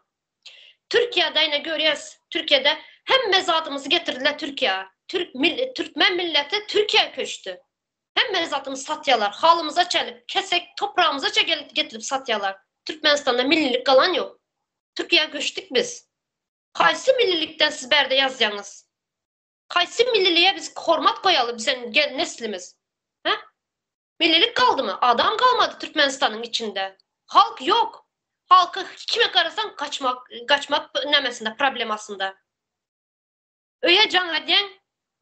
Türkiýede ine görýäs, Türkiýede hemme zadymyzy getirdiler Türkiýä. Türk mil, türkmen milleti Türkiýä köçdi. Hemme zadymyzy satýarlar. Halymyza çenli, kesek topragymyza çe gelip getirip satýarlar. Türkmenistanda millilik galan ýok. Türkiýä göçdük biz. Haýsy millilikden siz bärde ýazýaňyz? Haýsy milliliğe biz hormat goýaly bizen gel neslimiz? Hä? Millilik galdymy? Adam galmady Türkmenistanyň içinde. Halk ýok. Halky kime garasaň gaçmak gaçmak nämesinde problemasynda. Öýe jaň edýäň,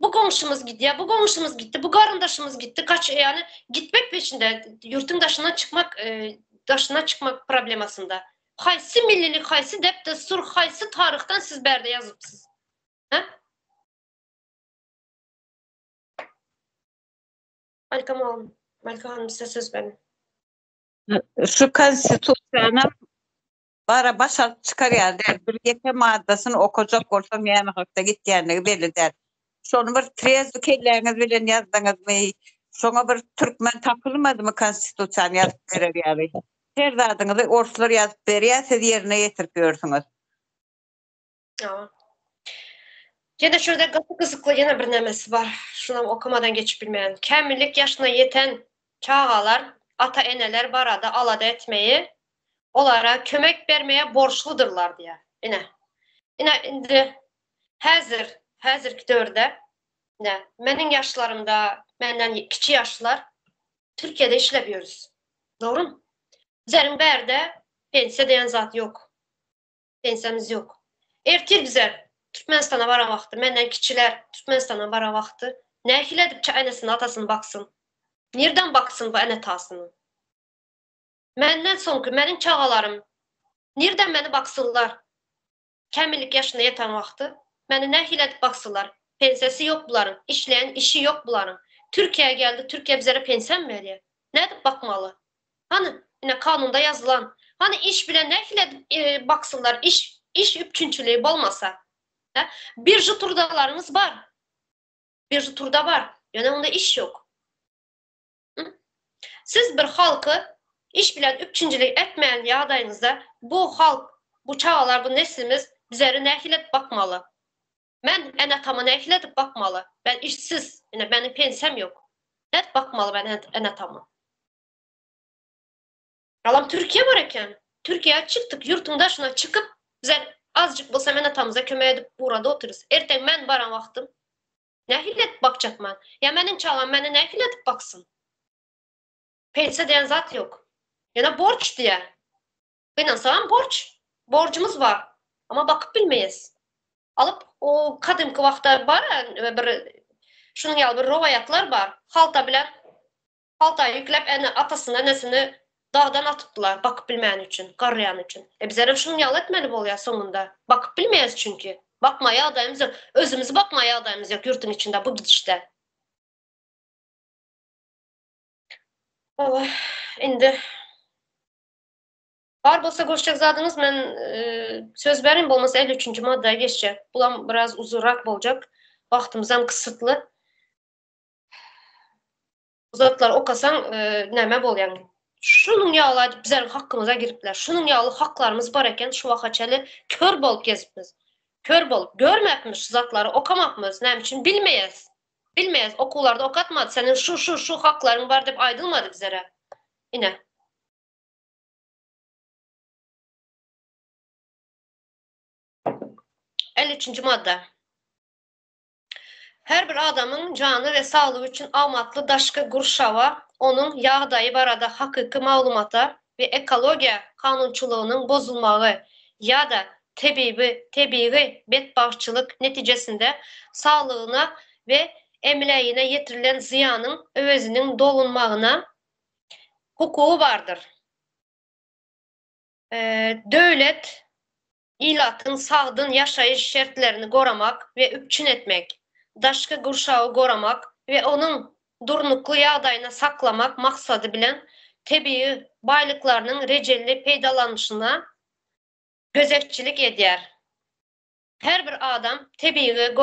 bu goňşymyz gidýär, bu goňşymyz gitdi, bu garyndaşymyz gitdi, gaç ýany gitmek peşinde, ýurtuň daşyna çykmak daşyna çykmak problemasynda. Haýsy millilik, haýsy dep-dessur, haýsy taryhdan siz bärde ýazypsyz? Hä? Malika mugallym, Malika hanym size söz berin. Şu konstitusiýanam bara baş alyp çykar ýaly däl. Bir ýeke maddasyny okajak bolsaň näme hakda gitýänligi belli däl. Şony bir trezwi kelläňiz bilen ýazdyňyzmy? Şoňa bir türkmen tapylmadymy konstitusiýany ýazyp berer ýaly? Her zadyňyzy orslar ýazyp berýär, siz ýerine ýetirip ýörsüňiz. Ýa. Ýene şurada gaty gyzykly ýene bir nämesi bar. Şunam okamadan geçip bilmeýän. Kämillik ýaşyna ýeten çagalar ata-eneler barada alada etmeyi, olara kömek bermeye borçludyrlar diýýär. Ine. Ine indi häzir, häzirki döwürde ine meniň ýaşlarymda, menden kiçi ýaşlar Türkiýede işläp ýörüs. Dogrymy? Bizleriň bärde pensiýa diýen zat ýok. Pensiýamyz ýok. Ertir bize Türkmenistana baran wagty, menden kiçiler Türkmenistana baran wagty nähili edip enesini atasyny baksyn? Nirden baksyn bu ene-atasyny? Menden soňky meniň çagalarym nirden meni baksynlar? Kämillik ýaşyna ýeten wagty meni nähili edip baksynlar? Pensiýasy ýok bularyň, işleýän işi ýok bularyň. Türkiýä geldi, Türkiýe bizlere pensiýamy berýär? Nädip bakmaly? Hany, ine kanunda ýazylan. Hany iş bilen nähili edip baksynlar, iş iş üpjünçiligi bolmasa. Hä? Birža turdalaryňyz bar. Birža turda bar. Ýöne onda iş ýok. Siz bir halky iş bilen üpjünçilik etmeýän ýagdaýyňyzda bu halk, bu çagalar, bu neslimiz bizleri nähili edip bakmaly? Men ene-atama nähili edip bakmaly? Ben işsiz, ine meniň pensiýam ýok. Nädip bakmaly ben ene-atama? Alam Türkiýe bar eken. Türkiýä çykdyk, ýurtuň daşyna çykyp, bizem azjyk bolsam ene-atamyza kömek edip burada otyrys. Erteň men baran wagtym nähili edip bakjak men? Ýa meniň çagam meni nähili edip baksyn? Pensiýa diýen zat ýok. Ýöne borç diýýär. Gynansagam borç. Borjumyz bar. Amma bakyp bilmeýäs. Alyp o kadymky wagtda bar bir şunuň ýaly bir rowaýatlar bar. Halta bilen halta ýükläp ene atasyny enesini dagdan atypdylar bakyp bilmäni üçin, garraýany üçin. E bizlerem şunuň ýaly etmeli bolýar soňunda. Bakyp bilmeýäs çünki. Bakmaýa ýagdaýymyz ýok. Özümizi bakmaýa ýagdaýymyz ýok ýurtuň içinde bu gidişde. Hawa, indi Bar bolsa goşjak zadyňyz men söz berin bolmasa 53-nji madda geçjek. Bulam biraz uzunrak boljak. Wagtymyzam kyssytly. Bu zatlar okasaň näme bolýan? Şunuň ýaly aýdyp bizleriň hakkymyza giripler. Şunuň ýaly haklarymyz bar eken şu waka çenli kör bolup gezipmiz. Kör bolup görmäpmiz şu zatlary okamapmyz. Näme üçin bilmeýäs. Bilmeýäs okuwlarda okatmady. Seniň şu şu şu haklaryň bar diýip aýdylmady bizlere. Ine. 53-nji madda. Her bir adamyň jany we saglygy üçin amatly daşky gurşawa, onuň ýagdaýy barada hakyky maglumata we ekologiýa kanunçylygynyň bozulmagy ýa-da tebigy tebigy betbagtçylyk netijesinde saglygyna we. emlägine ýetirilen zyýanyň öweziniň dolunmagyna hukugy bardyr. Döwlet ilatyň sagdyn ýaşaýyş şertlerini goramak we üpjün etmek, daşky gurşawy goramak we onuň durnukly ýagdaýyny saklamak maksady bilen tebigy baýlyklarynyň rejeli peýdalanyşyna gözegçilik edýär. Her bir adam tebigy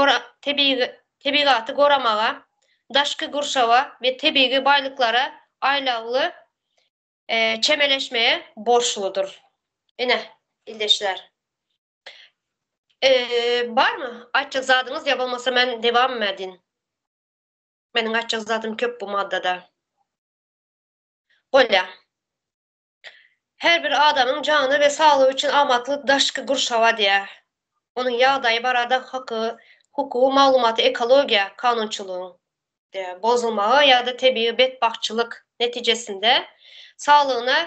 tebigy tebigaty goramaga, daşky gurşawa we tebigy baýlyklara aýlawly çemeleşmeye borçludyr. Ine, ildeşler. Barmy aýtjak zadyňyz ýa bolmasa men dewam edin. Meniň aýtjak zadym köp bu maddada. Bolýa. Her bir adamyň jany we saglygy üçin amatly daşky gurşawa diýýär. Onuň ýagdaýy barada haky, hukugy maglumaty ekologiýa kanunçylygyň diýýär, bozulmagy ýa-da tebigy betbagtçylyk netijesinde saglygyna,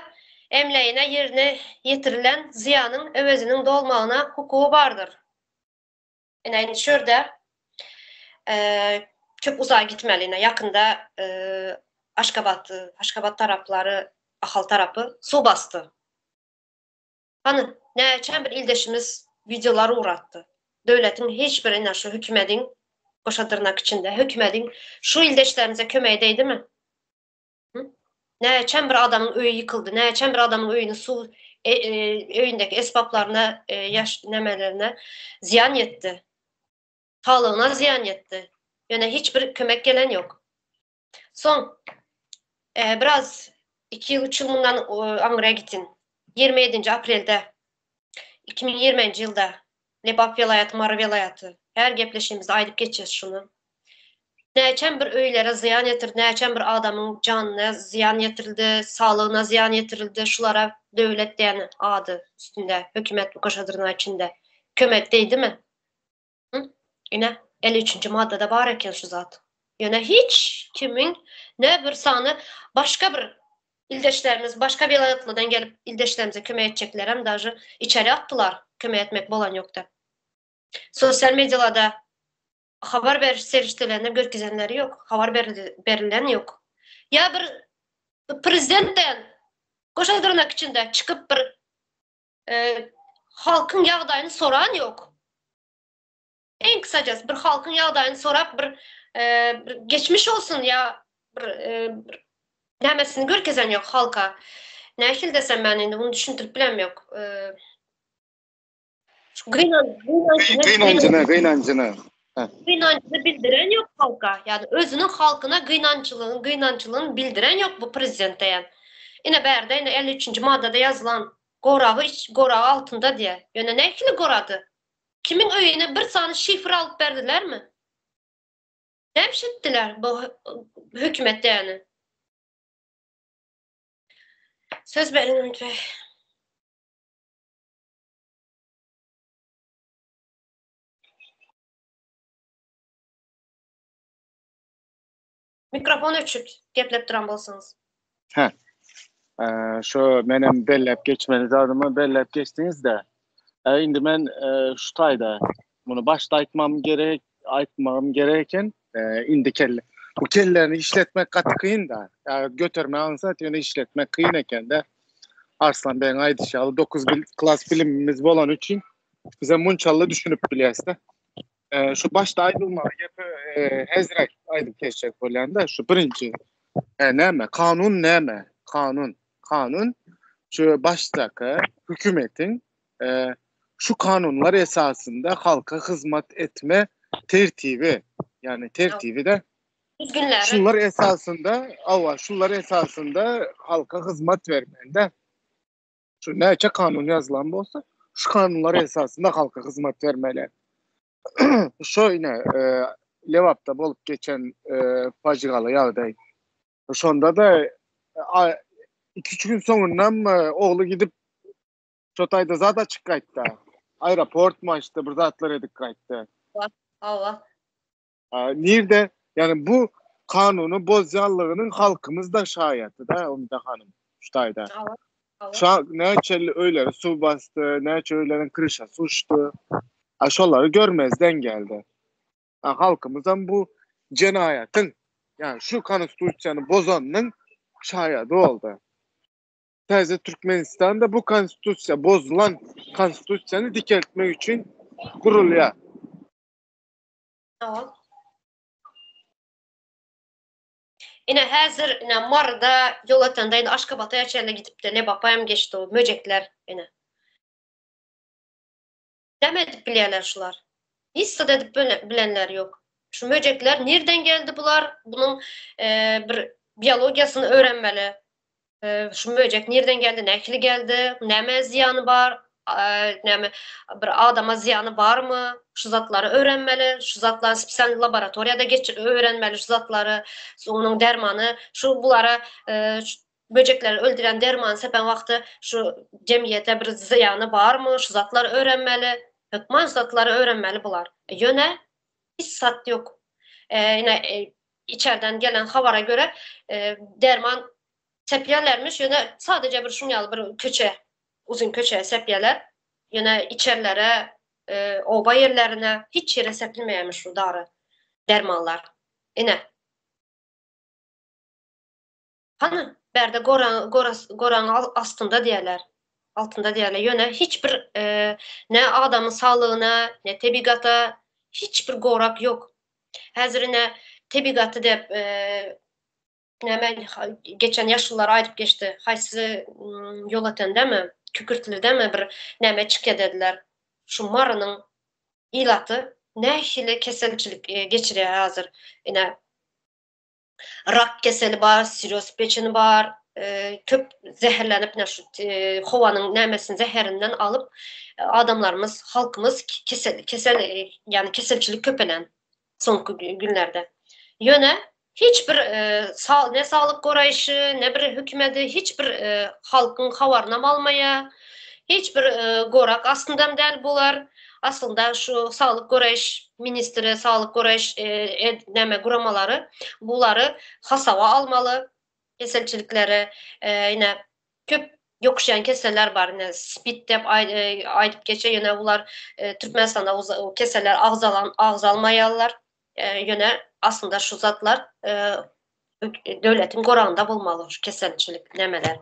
emlägine ýerine ýetirilen zyýanyň öweziniň dolmagyna hukugy bardyr. Ine indi şu ýerde köp uzaga gitmeli ine ýakynda Aşgabat Aşgabat taraplary Ahal tarapy suw basdy. Hany näçe bir ildeşimiz wideolar ugratdy. Döwletiň hiç bir ine şu hökümediň goşa dyrnak içinde hökümediň şu ildeşlerimize kömegi degdimi? Näçe bir adamyň öýi ýykyldy, näçe bir adamyň öýüni suw öýündäki esbaplaryna, ýaş nämelerine zyýan ýetdi. Saglygyna zyýan ýetdi. Ýöne hiç bir kömek gelen ýok. Soň biraz 2 ýyl, 3 ýyl mundan aňryya gitin. 27-nji aprelde 2020-nji ýylda Lebap welaýaty, Mary welaýaty her gepleşigimizde aýdyp geçýäs şuny. Näçem bir öýlere zyýan ýetirdi, näçem bir adamyň janyna zyýan ýetirildi, saglygyna zyýan ýetirildi, şulara döwlet diýen ady üstünde, hökümet goşadyrna içinde kömek deýdimi? Hı? Ine, 53-nji maddada bar eken şu zat. Ýöne hiç kimiň ne bir sany başga bir ildeşlerimiz başga welaýatlardan gelip ildeşlerimize kömek etjeklerem daže içeri atdylar, kömek etmek bolan ýokdy. Sosial medialarda habar beriş serişdelerine görkezenleri ýok, habar berilen ýok. Ýa bir prezidentden goşa dyrnak içinde çykyp bir e, halkyň ýagdaýyny soran ýok. Iň kysajasy bir halkyň ýagdaýyny sorap bir, e, bir geçmiş olsun ýa bir, e, bir nämesini görkezen ýok halka. Nähili desem men indi bunu düşündirip bilem ýok. E, Şu gynan, gynanjyny, gynanjyny. Gynanjyny bildiren ýok halka. Ýagny özüniň halkyna gynançylygyny, gynançylygyny bildiren ýok bu prezident diýen. Ine bärde ine 53-nji maddada ýazylan goragy iç, goragy altynda diýýär. Ýöne nähili gorady? Kimiň öýüne bir sany şifr alyp berdilermi? Näme iş etdiler bu hökümet diýeni? Söz beriň Ümit bey. Mikrofon öçük, geplep duran bolsaňyz. Hä. Şu menem belläp geçmeli zadymy belläp geçdiňiz-de. Indi men şu taýda muny başda aýtmam gerek, aýtmagym gerek eken. Indi kelle. Bu kellerini işletmek gaty kyn-da. Ýa götermek aňsat, ýöne işletmek kyn eken-de. Arslan beýiň aýdyşy ýaly 9 bil, klas bilimimiz bolany üçin bize munçally düşünip bilýäs-de. E, şu başda aýdylmaly gepi e, hezrek aýdyp geçjek bolýan-da, şu birinji e, näme? Kanun näme? Kanun. Kanun şu başdaky hökümetiň e, şu kanunlar esasynda halka hyzmat etme tertibi, ýagny tertibi de Düzgünleri. Şular esasynda, awa, şular esasynda halka hyzmat bermeli-de. Şu näçe kanun ýazylan bolsa, şu kanunlar esasynda halka hyzmat bermeli. Şu ine e, Lebapda bolup geçen e, pajygaly ýagdaý. Şonda da 2-3 gün soňundan e, ogly gidip şo taýda zat açyk gaýtdy. Aeroport mu açdy, bir zatlar edip gaýtdy. Hawa. Nirde? Ýagny bu kanuny bozýanlygynyň halkymyz da şaýaty da Umida hanym şu taýda. Şa näçe öýleri suw basdy, näçe öýleriň kryşasy uçdy. A şolary görmezden geldi. A halkymyzam bu jenaýatyň, ýagny şu konstitusiýany bozanynyň şaýady boldy. Täze Türkmenistanda bu konstitusiýa bozulan konstitusiýany dikeltmek üçin gurulýar. Hawa. Ine häzir ine Maryda Ýolötende indi Aşgabata çenli gidipdi, Lebapa hem geçdi o möjekler ine. Näme edip bilýärler şular? Hiç zat edip bilenler ýok. Şu möjekler nirden geldi bular? Bunuň bir biologiýasyny öwrenmeli. Şu möjek nirden geldi, nähili geldi, näme zyýany bar, näme bir adama zyýany barmy? Şu zatlary öwrenmeli, şu zatlary spesial laboratoriýada geçip öwrenmeli şu zatlary. Onuň dermany şu bulara Möjekleri öldürýän dermany sepen wagty şu jemgyýete bir zyýany barmy, şu zatlary öwrenmeli. Hökman şu zatlary öwrenmeli bular. Ýöne hiç zat ýok. Ine içerden gelen habara görä derman sepýärlermiş, ýöne sadeje bir şuň ýaly bir köçe, uzyn köçe sepýärler. Ýöne içerlere, oba ýerlerine hiç ýere sepilmeýärmiş şu dary, dermanlar. Ine. Hany, bärde goraň, goras, goraň astynda diýerler. Altynda diýerler. Ýöne hiç bir ne adamyň saglygyna, ne tebigata hiç bir gorak ýok. Häzir ine tebigaty diýip, näme geçen ýaşulular aýdyp geçdi. Haýsy Ýolötendemi, Kükürtlidemi bir näme çykýa dediler. Şu Marynyň ilaty nähili keselçilik geçirýär häzir. Ine rak keseli bar, sirroz peçeni bar, köp zäherlenip ine şu howanyň nämesini zäherinden alyp adamlarymyz, halkymyz kesel kesel ýagny keselçilik köpelen soňky günlerde. Ýöne hiç bir ne saglyk goraýşy, ne bir hökümedi hiç bir halkyň habarynam almaýar. Hiç bir gorak astyndam däl bular. Aslynda şu saglyk goraýyş ministri, saglyk goraýyş näme guramalary bulary hasaba almaly keselçilikleri. Ine köp ýokuşýan keseller bar. Ine spid diýip aýdyp geçer. Ýöne bular Türkmenistanda o keseller agzalan agzalmaýarlar. Ýöne aslynda şu zatlar döwletiň goragynda bolmaly şu keselçilik nämeler.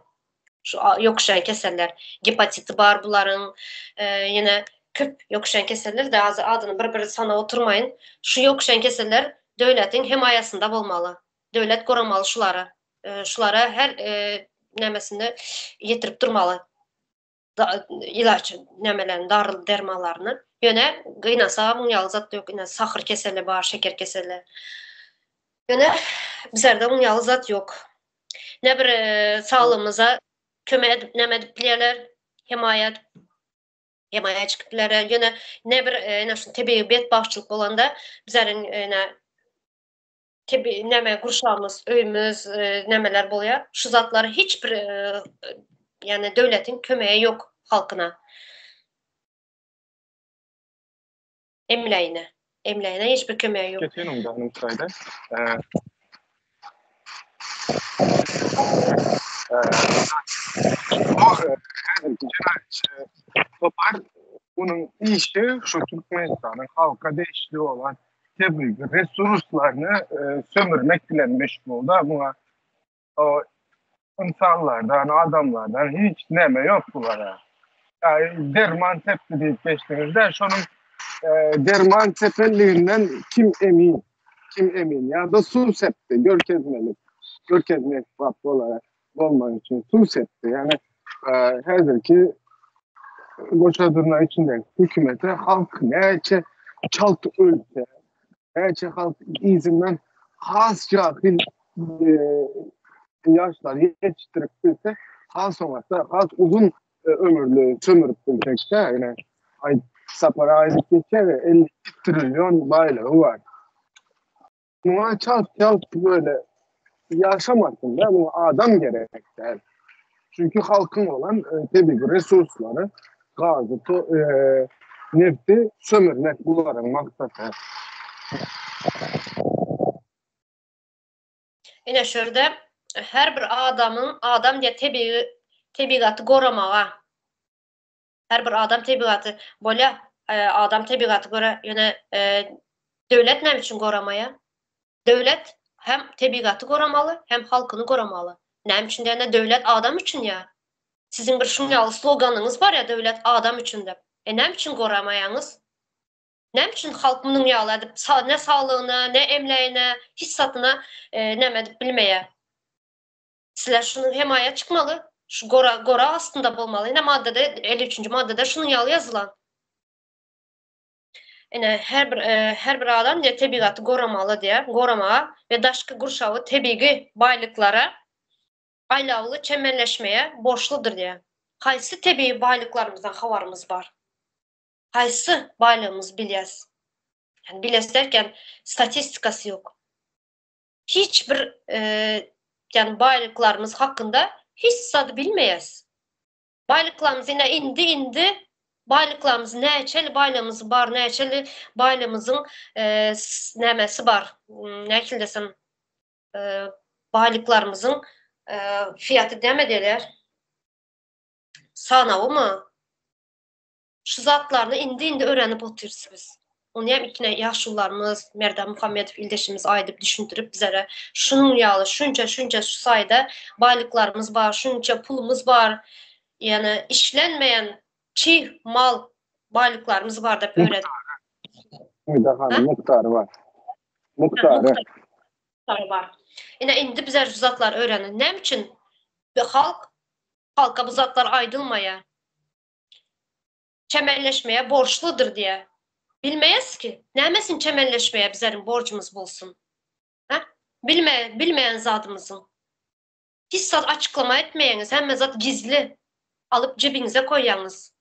Şu ýokuşýan keseller. Gepatiti bar bularyň. Ýene köp ýokuşýan keseller de az adyny bir-bir sanap oturmaýyn. Şu ýokuşýan keseller döwletiň hemaýasynda bolmaly. Döwlet goramaly şulary. Şulara her nämesini ýetirip durmaly. Ilaç nämelerini, dary dermanlaryny. Ýöne gynansa muň ýaly zat ýok. Ine sahyr keseli bar, şeker keseli. Ýöne bizlerde muň ýaly zat ýok. Ne bir saglygymyza kömek edip näme edip bilýärler, hemaýat hemaýa çykyp bilerler. Ýöne ne bir ine şu tebigy betbagtçylyk bolanda bizleriň ine tebi näme gurşawymyz, öýümiz nämeler bolýar. Şu zatlar hiç bir ýagny döwletiň kömegi ýok halkyna. Emlägine. Emlägine hiç bir kömegi ýok. Geçen onda hanım sırayda. Topar bunun işi şu Türkmenistanyň halka degişli olan tebigy resurslaryny sömürmek bilen meşgul da buna o insanlardan, adamlardan hiç neme ýok bulara. Yani derman sepdi diýip geçdiňizde, şonuň e, derman sepenliginden kim emin? Kim emin? Ya da su sepdi, görkezmelik. Görkezmek bap olara bolmak üçin su sepdi. Yani e, häzirki goşa durna içinde hükümete halk näçe çalt ölse, näçe halk yzyndan has jahil e, ýaşlar ýetişdirip bilse, has oňatda, has uzun e, ömürli sömürip bilsekde, ýöne aý Sapar aýdyp geçer, 52 trillion baýlygy bar. Muňa çalt çalt böyle ýaşamasyn da, muňa adam gerek däl. Çünki halkyň olan e, tebigy resurslary, gazy, to, e, nefti sömürmek bularyň maksady. Ine şu ýerde her bir adamyň adam diýe tebigy tebigaty goramaga her bir adam tebigaty bolýa adam tebigaty göre ýöne döwlet näme üçin goramaýa? Döwlet hem tebigaty goramaly, hem halkyny goramaly. Näme üçin diýende döwlet adam üçin ýa. Siziň bir şuň ýaly sloganyňyz bar ýa döwlet adam üçin diýip. E näme üçin goramaýaňyz? Näme üçin halk munuň ýaly edip ne saglygyna, ne emlägine, hiç zatyna näme edip bilmeýär? Sizler şunuň hemaýa çykmaly, şu gora gorag astynda bolmaly. Ine maddada 53-nji maddada şunuň ýaly ýazylan. Ine her bir her bir adam diýe tebigaty goramaly diýe, goramaga we daşky gurşawy tebigy baýlyklara aýlawly çemeleşmeye borçludyr diýe. Haýsy tebigy baýlyklarymyzdan habarymyz bar? Haýsy baýlygymyzy bilýäs? Ýani bilýäs derken statistikasy ýok. Hiç bir ýani baýlyklarymyz hakynda hiç zady bilmeýäs. Baýlyklarymyz ine indi indi baýlyklarymyz näçeli baýlygymyz bar näçeli baýlygymyzyň nämesi bar nähili desem baýlyklarymyzyň fiýaty näme diýilýär sanawymy şu zatlaryny indi indi öwrenip otyrys biz. Ony hem ikine ýaşulularymyz Merdan Muhammedow ildeşimiz aýdyp düşündirip bizlere şunuň ýaly şunça şunça şu saýda baýlyklarymyz bar, şunça pulumyz bar, ýagny işlenmeýän çig mal baýlyklarymyz bar diýip öwredip. Umyda hanym mukdary bar. Mukdary. Mukdary bar. Ine indi bizler şu zatlary öwrendik. Näme üçin halk halka bu zatlar aýdylmaýar? Çemenleşmeye borçludyr diýe. Bilmeýäs ki. Nämesin çemenleşmeye bizleriň borjumyz bolsun? Hä? Bilme, bilmeýän zadymyzyň. Hiç zat açyklama etmeýäňiz, hemme zat gizli. Alyp jebiňize koýýaňyz.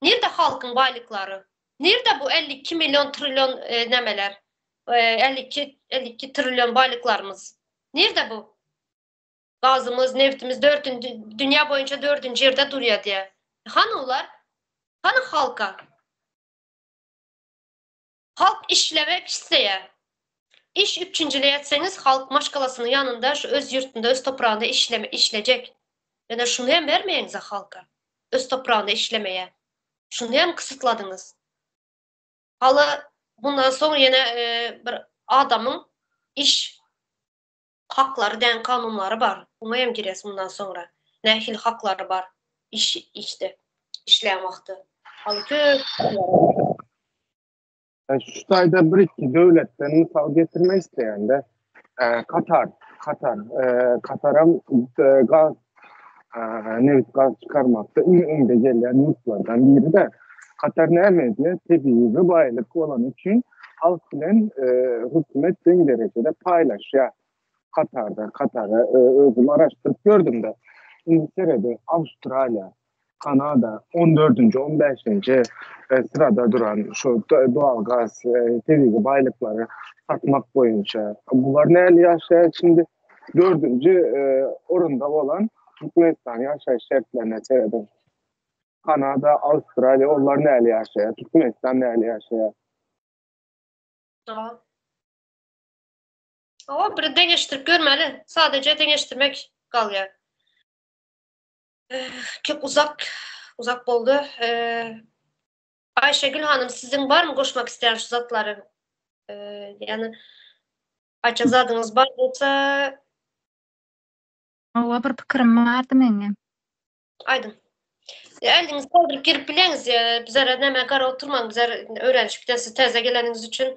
Nirde halkyň baýlyklary? Nirde bu 52 million trillion e, nämeler? E, 52 52 trillion baýlyklarymyz. Nirde bu? Gazymyz, neftimiz dördünji, dünýä boýunça dördünji ýerde durýar diýýär. Hany olar? Hany halka? Halk işlemek isleýär. Iş üpjünçiligi etseňiz, halk maşgalasynyň ýanynda, şu öz ýurtunda, öz topragynda işleme, işlejek. Ýöne şuny hem bermeýäňiz-ä halka. Öz topragynda işlemeýär. Şuny hem kysytladyňyz. Haly bundan soň ýene bir adamyň iş Haklary däň kanunlary bar. Oňa hem girýäs mundan soňra. Nähili haklary bar iş işde işleýän wagty. Haly köp Şu taýda bir iki döwletden mysal getirmek isleýän-de. Katar, Katar, Kataram gaz, nebit gaz çykarmakda iň öňde gelýän ýurtlardan biri-de. Katar näme edýär? Tebigy baýlyk bolany üçin halk bilen hökümet deň derejede paýlaşýar. Katarda, Katara özüm araşdyryp gördüm-de. Indi serediň, Awstraliýa, Kanada on dördünji, on bäşinji syrada duran şu doğal gaz, tebigy baýlyklary satmak boýunça. Bular nähili ýaşaýar? Şimdi dördünji orunda bolan Türkmenistan ýaşaýyş şertlerine serediň. Kanada, Awstraliýa olar nähili ýaşaýar? Türkmenistan nähili ýaşaýar? Tamam. Hawa, bir deňeşdirip görmeli. Sadece deňeşdirmek galýar. Köp uzak, uzak boldy. Ayşegül hanym, siziň barmy goşmak isleýän şu zatlary? Ýani aýtjak zadyňyz bar bolsa Hawa, bir pikirim bardy meňem. Aýdyň. Eliňizi galdyryp girip bileňiz. Bizlere näme gara oturmaň, bizler öwrenişip giden siz täze geleniňiz üçin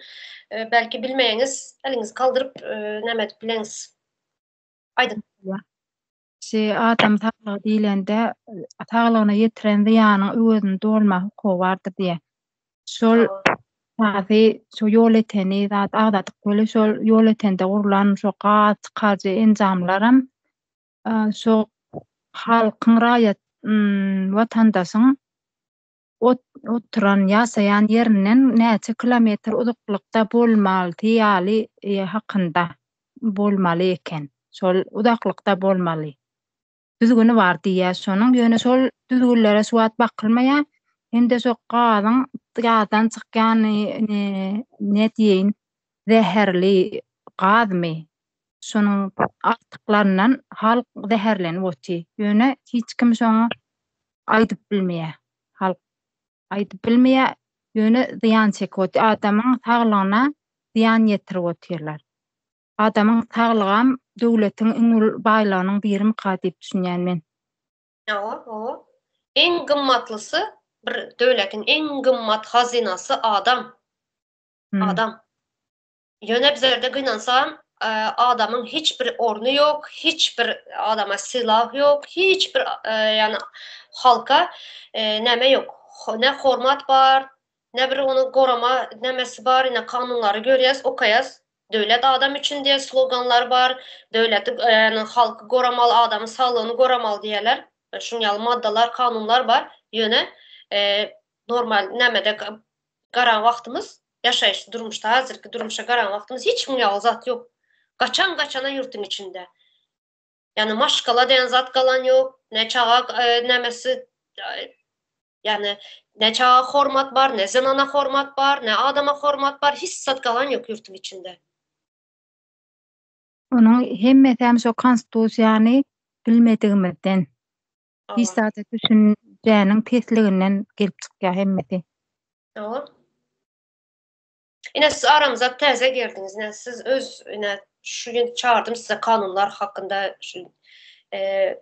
belki bilmeýäňiz. Eliňizi galdyryp näme edip bileňiz. Aýdyň. Şi adam saglygy diýlende, saglygyna ýetiren zyýanyň öwezini dolma hukugy bardyr diýýär. Şol gazy, şo ýol eteni zat agzadyk weli, şol ýol etende gurlan şo gaz çykaryjy enjamlaram şo halkyň raýat watandaşyň oturan ýaşaýan ýerinden näçe kilometr uzaklykda bolmalysy ýaly hakynda bolmaly eken. Şol uzaklykda bolmaly. Düzgüni bar diýýär şonuň. Ýöne şol düzgünlere şu wagt bakylmaýar. Hem-de şo gazyň gazdan çykýan ne diýeýin zäherli gazmy Şonuň artyklaryndan halk zäherlenip otyr. Ýöne hiç kim şoňa aýdyp bilmeýär. Halk aýdyp bilmeýär, ýöne zyýan çekip otyr. Adamyň saglygyna zyýan ýetirip otyrlar. Adamyň saglygam döwletiň iň uly baýlygynyň birimika diýip düşünýän men. Hawa, hawa. Iň gymmatlysy bir döwletiň iň gymmat hazynasy adam. Adam. Ýöne bizlerde gynansam adamyň hiç bir orny ýok, hiç bir adama sylag ýok, hiç bir ýagny halka näme ýok. Ne hormat bar, ne bir ony gorama nemesi bar, ine kanunlary görýäs, okaýas. Döwlet adam üçin diýen sloganlar bar. Döwleti, ýagny halky goramaly, adamyň saglygyny goramaly diýýärler. Şuň ýaly maddalar, kanunlar bar. Ýöne normal nämede garan wagtymyz, ýaşaýyş durmuşda, häzirki durmuşa garan wagtymyz hiç muň ýaly zat ýok. Gaçan gaçana ýurtuň içinde. Ýagny maşgala diýen zat galan ýok, ne çaga nämesi ýagny ne çaga hormat bar, ne zenana hormat bar, ne adama hormat bar, hiç zat galan ýok ýurtuň içinde. Onuň hemmesem şo konstitusiýany bilmedigimizden, hiç zada düşünjäniň pesliginden gelip çykýar hemmesi. Hawa. Ine siz aramyza täze girdiňiz. Ine siz öz ine şu gün çagyrdym size kanunlar hakynda şu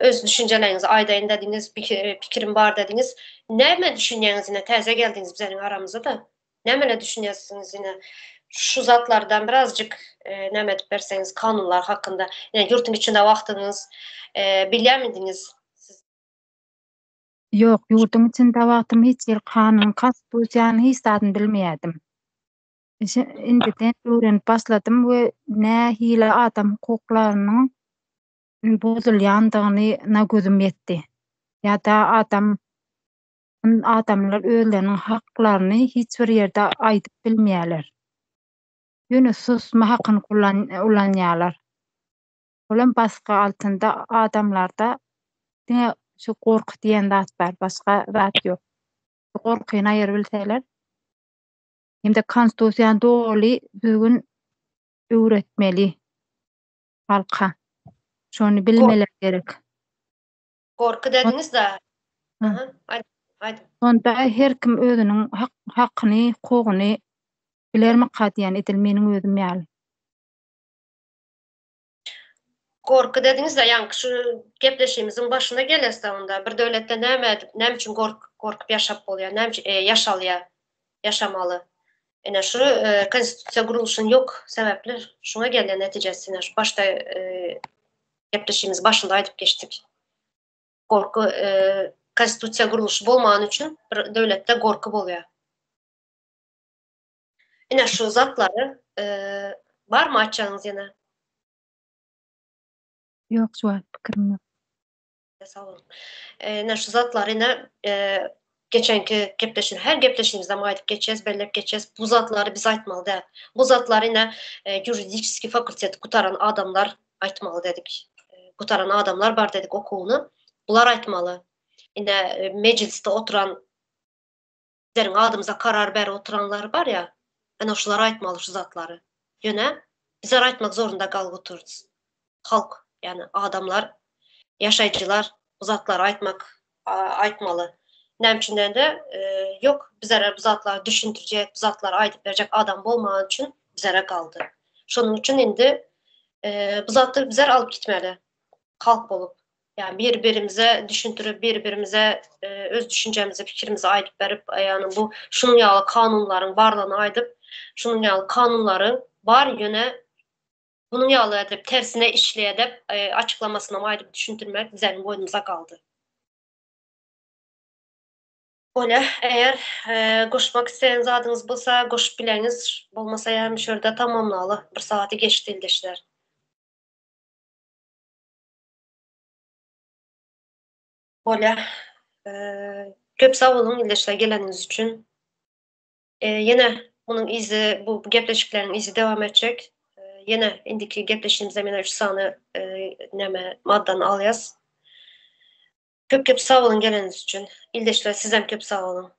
öz düşünjeleriňizi aýdaýyn dediňiz, pikirim bar dediňiz. Näme düşünýäňiz ine täze geldiňiz bizleriň aramyza-da. Nämele düşünýärsiňiz ine şu zatlardan birazjyk näme edip berseňiz kanunlar hakynda. Ine ýurtuň içinde wagtyňyz bilýärmidiňiz siz? Ýok, ýurduň içinde wagtym hiç bir kanun, konstitusiýanyň hiç zadyny bilmeýärdim. Indiden öwrenip başladym we nähili adam hukuklarynyň bozulýandygyny na gözüm ýetdi. Ýa-da adam adamlar özleriniň haklaryny hiç bir ýerde aýdyp bilmeýärler. Ýöne susma hakyny ulanýarlar. Olam basgy altynda adamlarda diňe şu gorky diýen zat bar, başga zat ýok. Şu gorkyny aýyrybilseler hem-de konstitusiýany doly düzgün öwretmeli halka. Şony bilmeleri gerek. Gorky dediňiz-de. Aha, aýdyň. Onda her kim özüniň hakyny, hukugyny bilermika diýen edil meniň özüm ýaly. Gorky dediňiz-de, ýaňky şu gepleşigimiziň başyna gelesde onda bir döwletde näme edip, näme üçin gorkup ýaşap bolýar, näme üçin ýaşalýar, ýaşamaly. Ine şu konstitusiýa gurluşynyň ýok sebäpli şuňa gelýär netijesi. Ine şu başda gepleşigimiziň başynda aýdyp geçdik. Gorky konstitusiýa gurluşy bolmany üçin bir döwletde gorky bolýar. Ine şu zatlary barmy aýtjagyňyz ýene? Ýok şu wagt pikirim ýok. Sag boluň. Ine şu zatlary ine geçenki gepleşik her gepleşigimizde aýdyp geçýäs, belläp geçýäs. Bu zatlary biz aýtmaly däl. Bu zatlary ine ýuridiçeskiý fakulteti gutaran adamlar aýtmaly dedik. Gutaran adamlar bar dedik okuwyny. Bular aýtmaly. Ine mejlisde oturan Bizleriň adymyza karar berip oturanlar bar ýa, ene şular aýtmaly şu zatlary. Ýöne bizler aýtmak zorunda galyp otyrys. Halk, ýagny adamlar, ýaşaýjylar bu zatlary aýtmak aýtmaly. Näme üçin diýende, ýok bizlere bu zatlary düşündirjek, bu zatlary aýdyp berjek adam bolmany üçin bizlere galdy. Şonuň üçin indi bu zatlary bizler alyp gitmeli halk bolup. Ýagny bir-birimize düşündirip, bir-birimize öz düşünjemizi, pikirimizi aýdyp berip, ýagny bu şunuň ýaly kanunlaryň barlygyny aýdyp, şunuň ýaly kanunlaryň bar ýöne munuň ýaly edip tersine işleýär dep açyklamasynam aýdyp düşündirmek bizleriň boýnumyza galdy. Bolýa, eger goşmak isleýän zadyňyz bolsa goşup bileňiz, bolmasa ýa şu ýerde tamamlaly, bir sagaty geçdi ildeşler. Bolýa. Köp sag boluň ildeşler geleniňiz üçin. Ýene munuň yzy bu gepleşikleriň yzy dowam etjek. Ýene indiki gepleşigimizde mena üç sany näme maddany alýas. Köp köp sag boluň geleniňiz üçin. Ildeşler sizem köp sag boluň.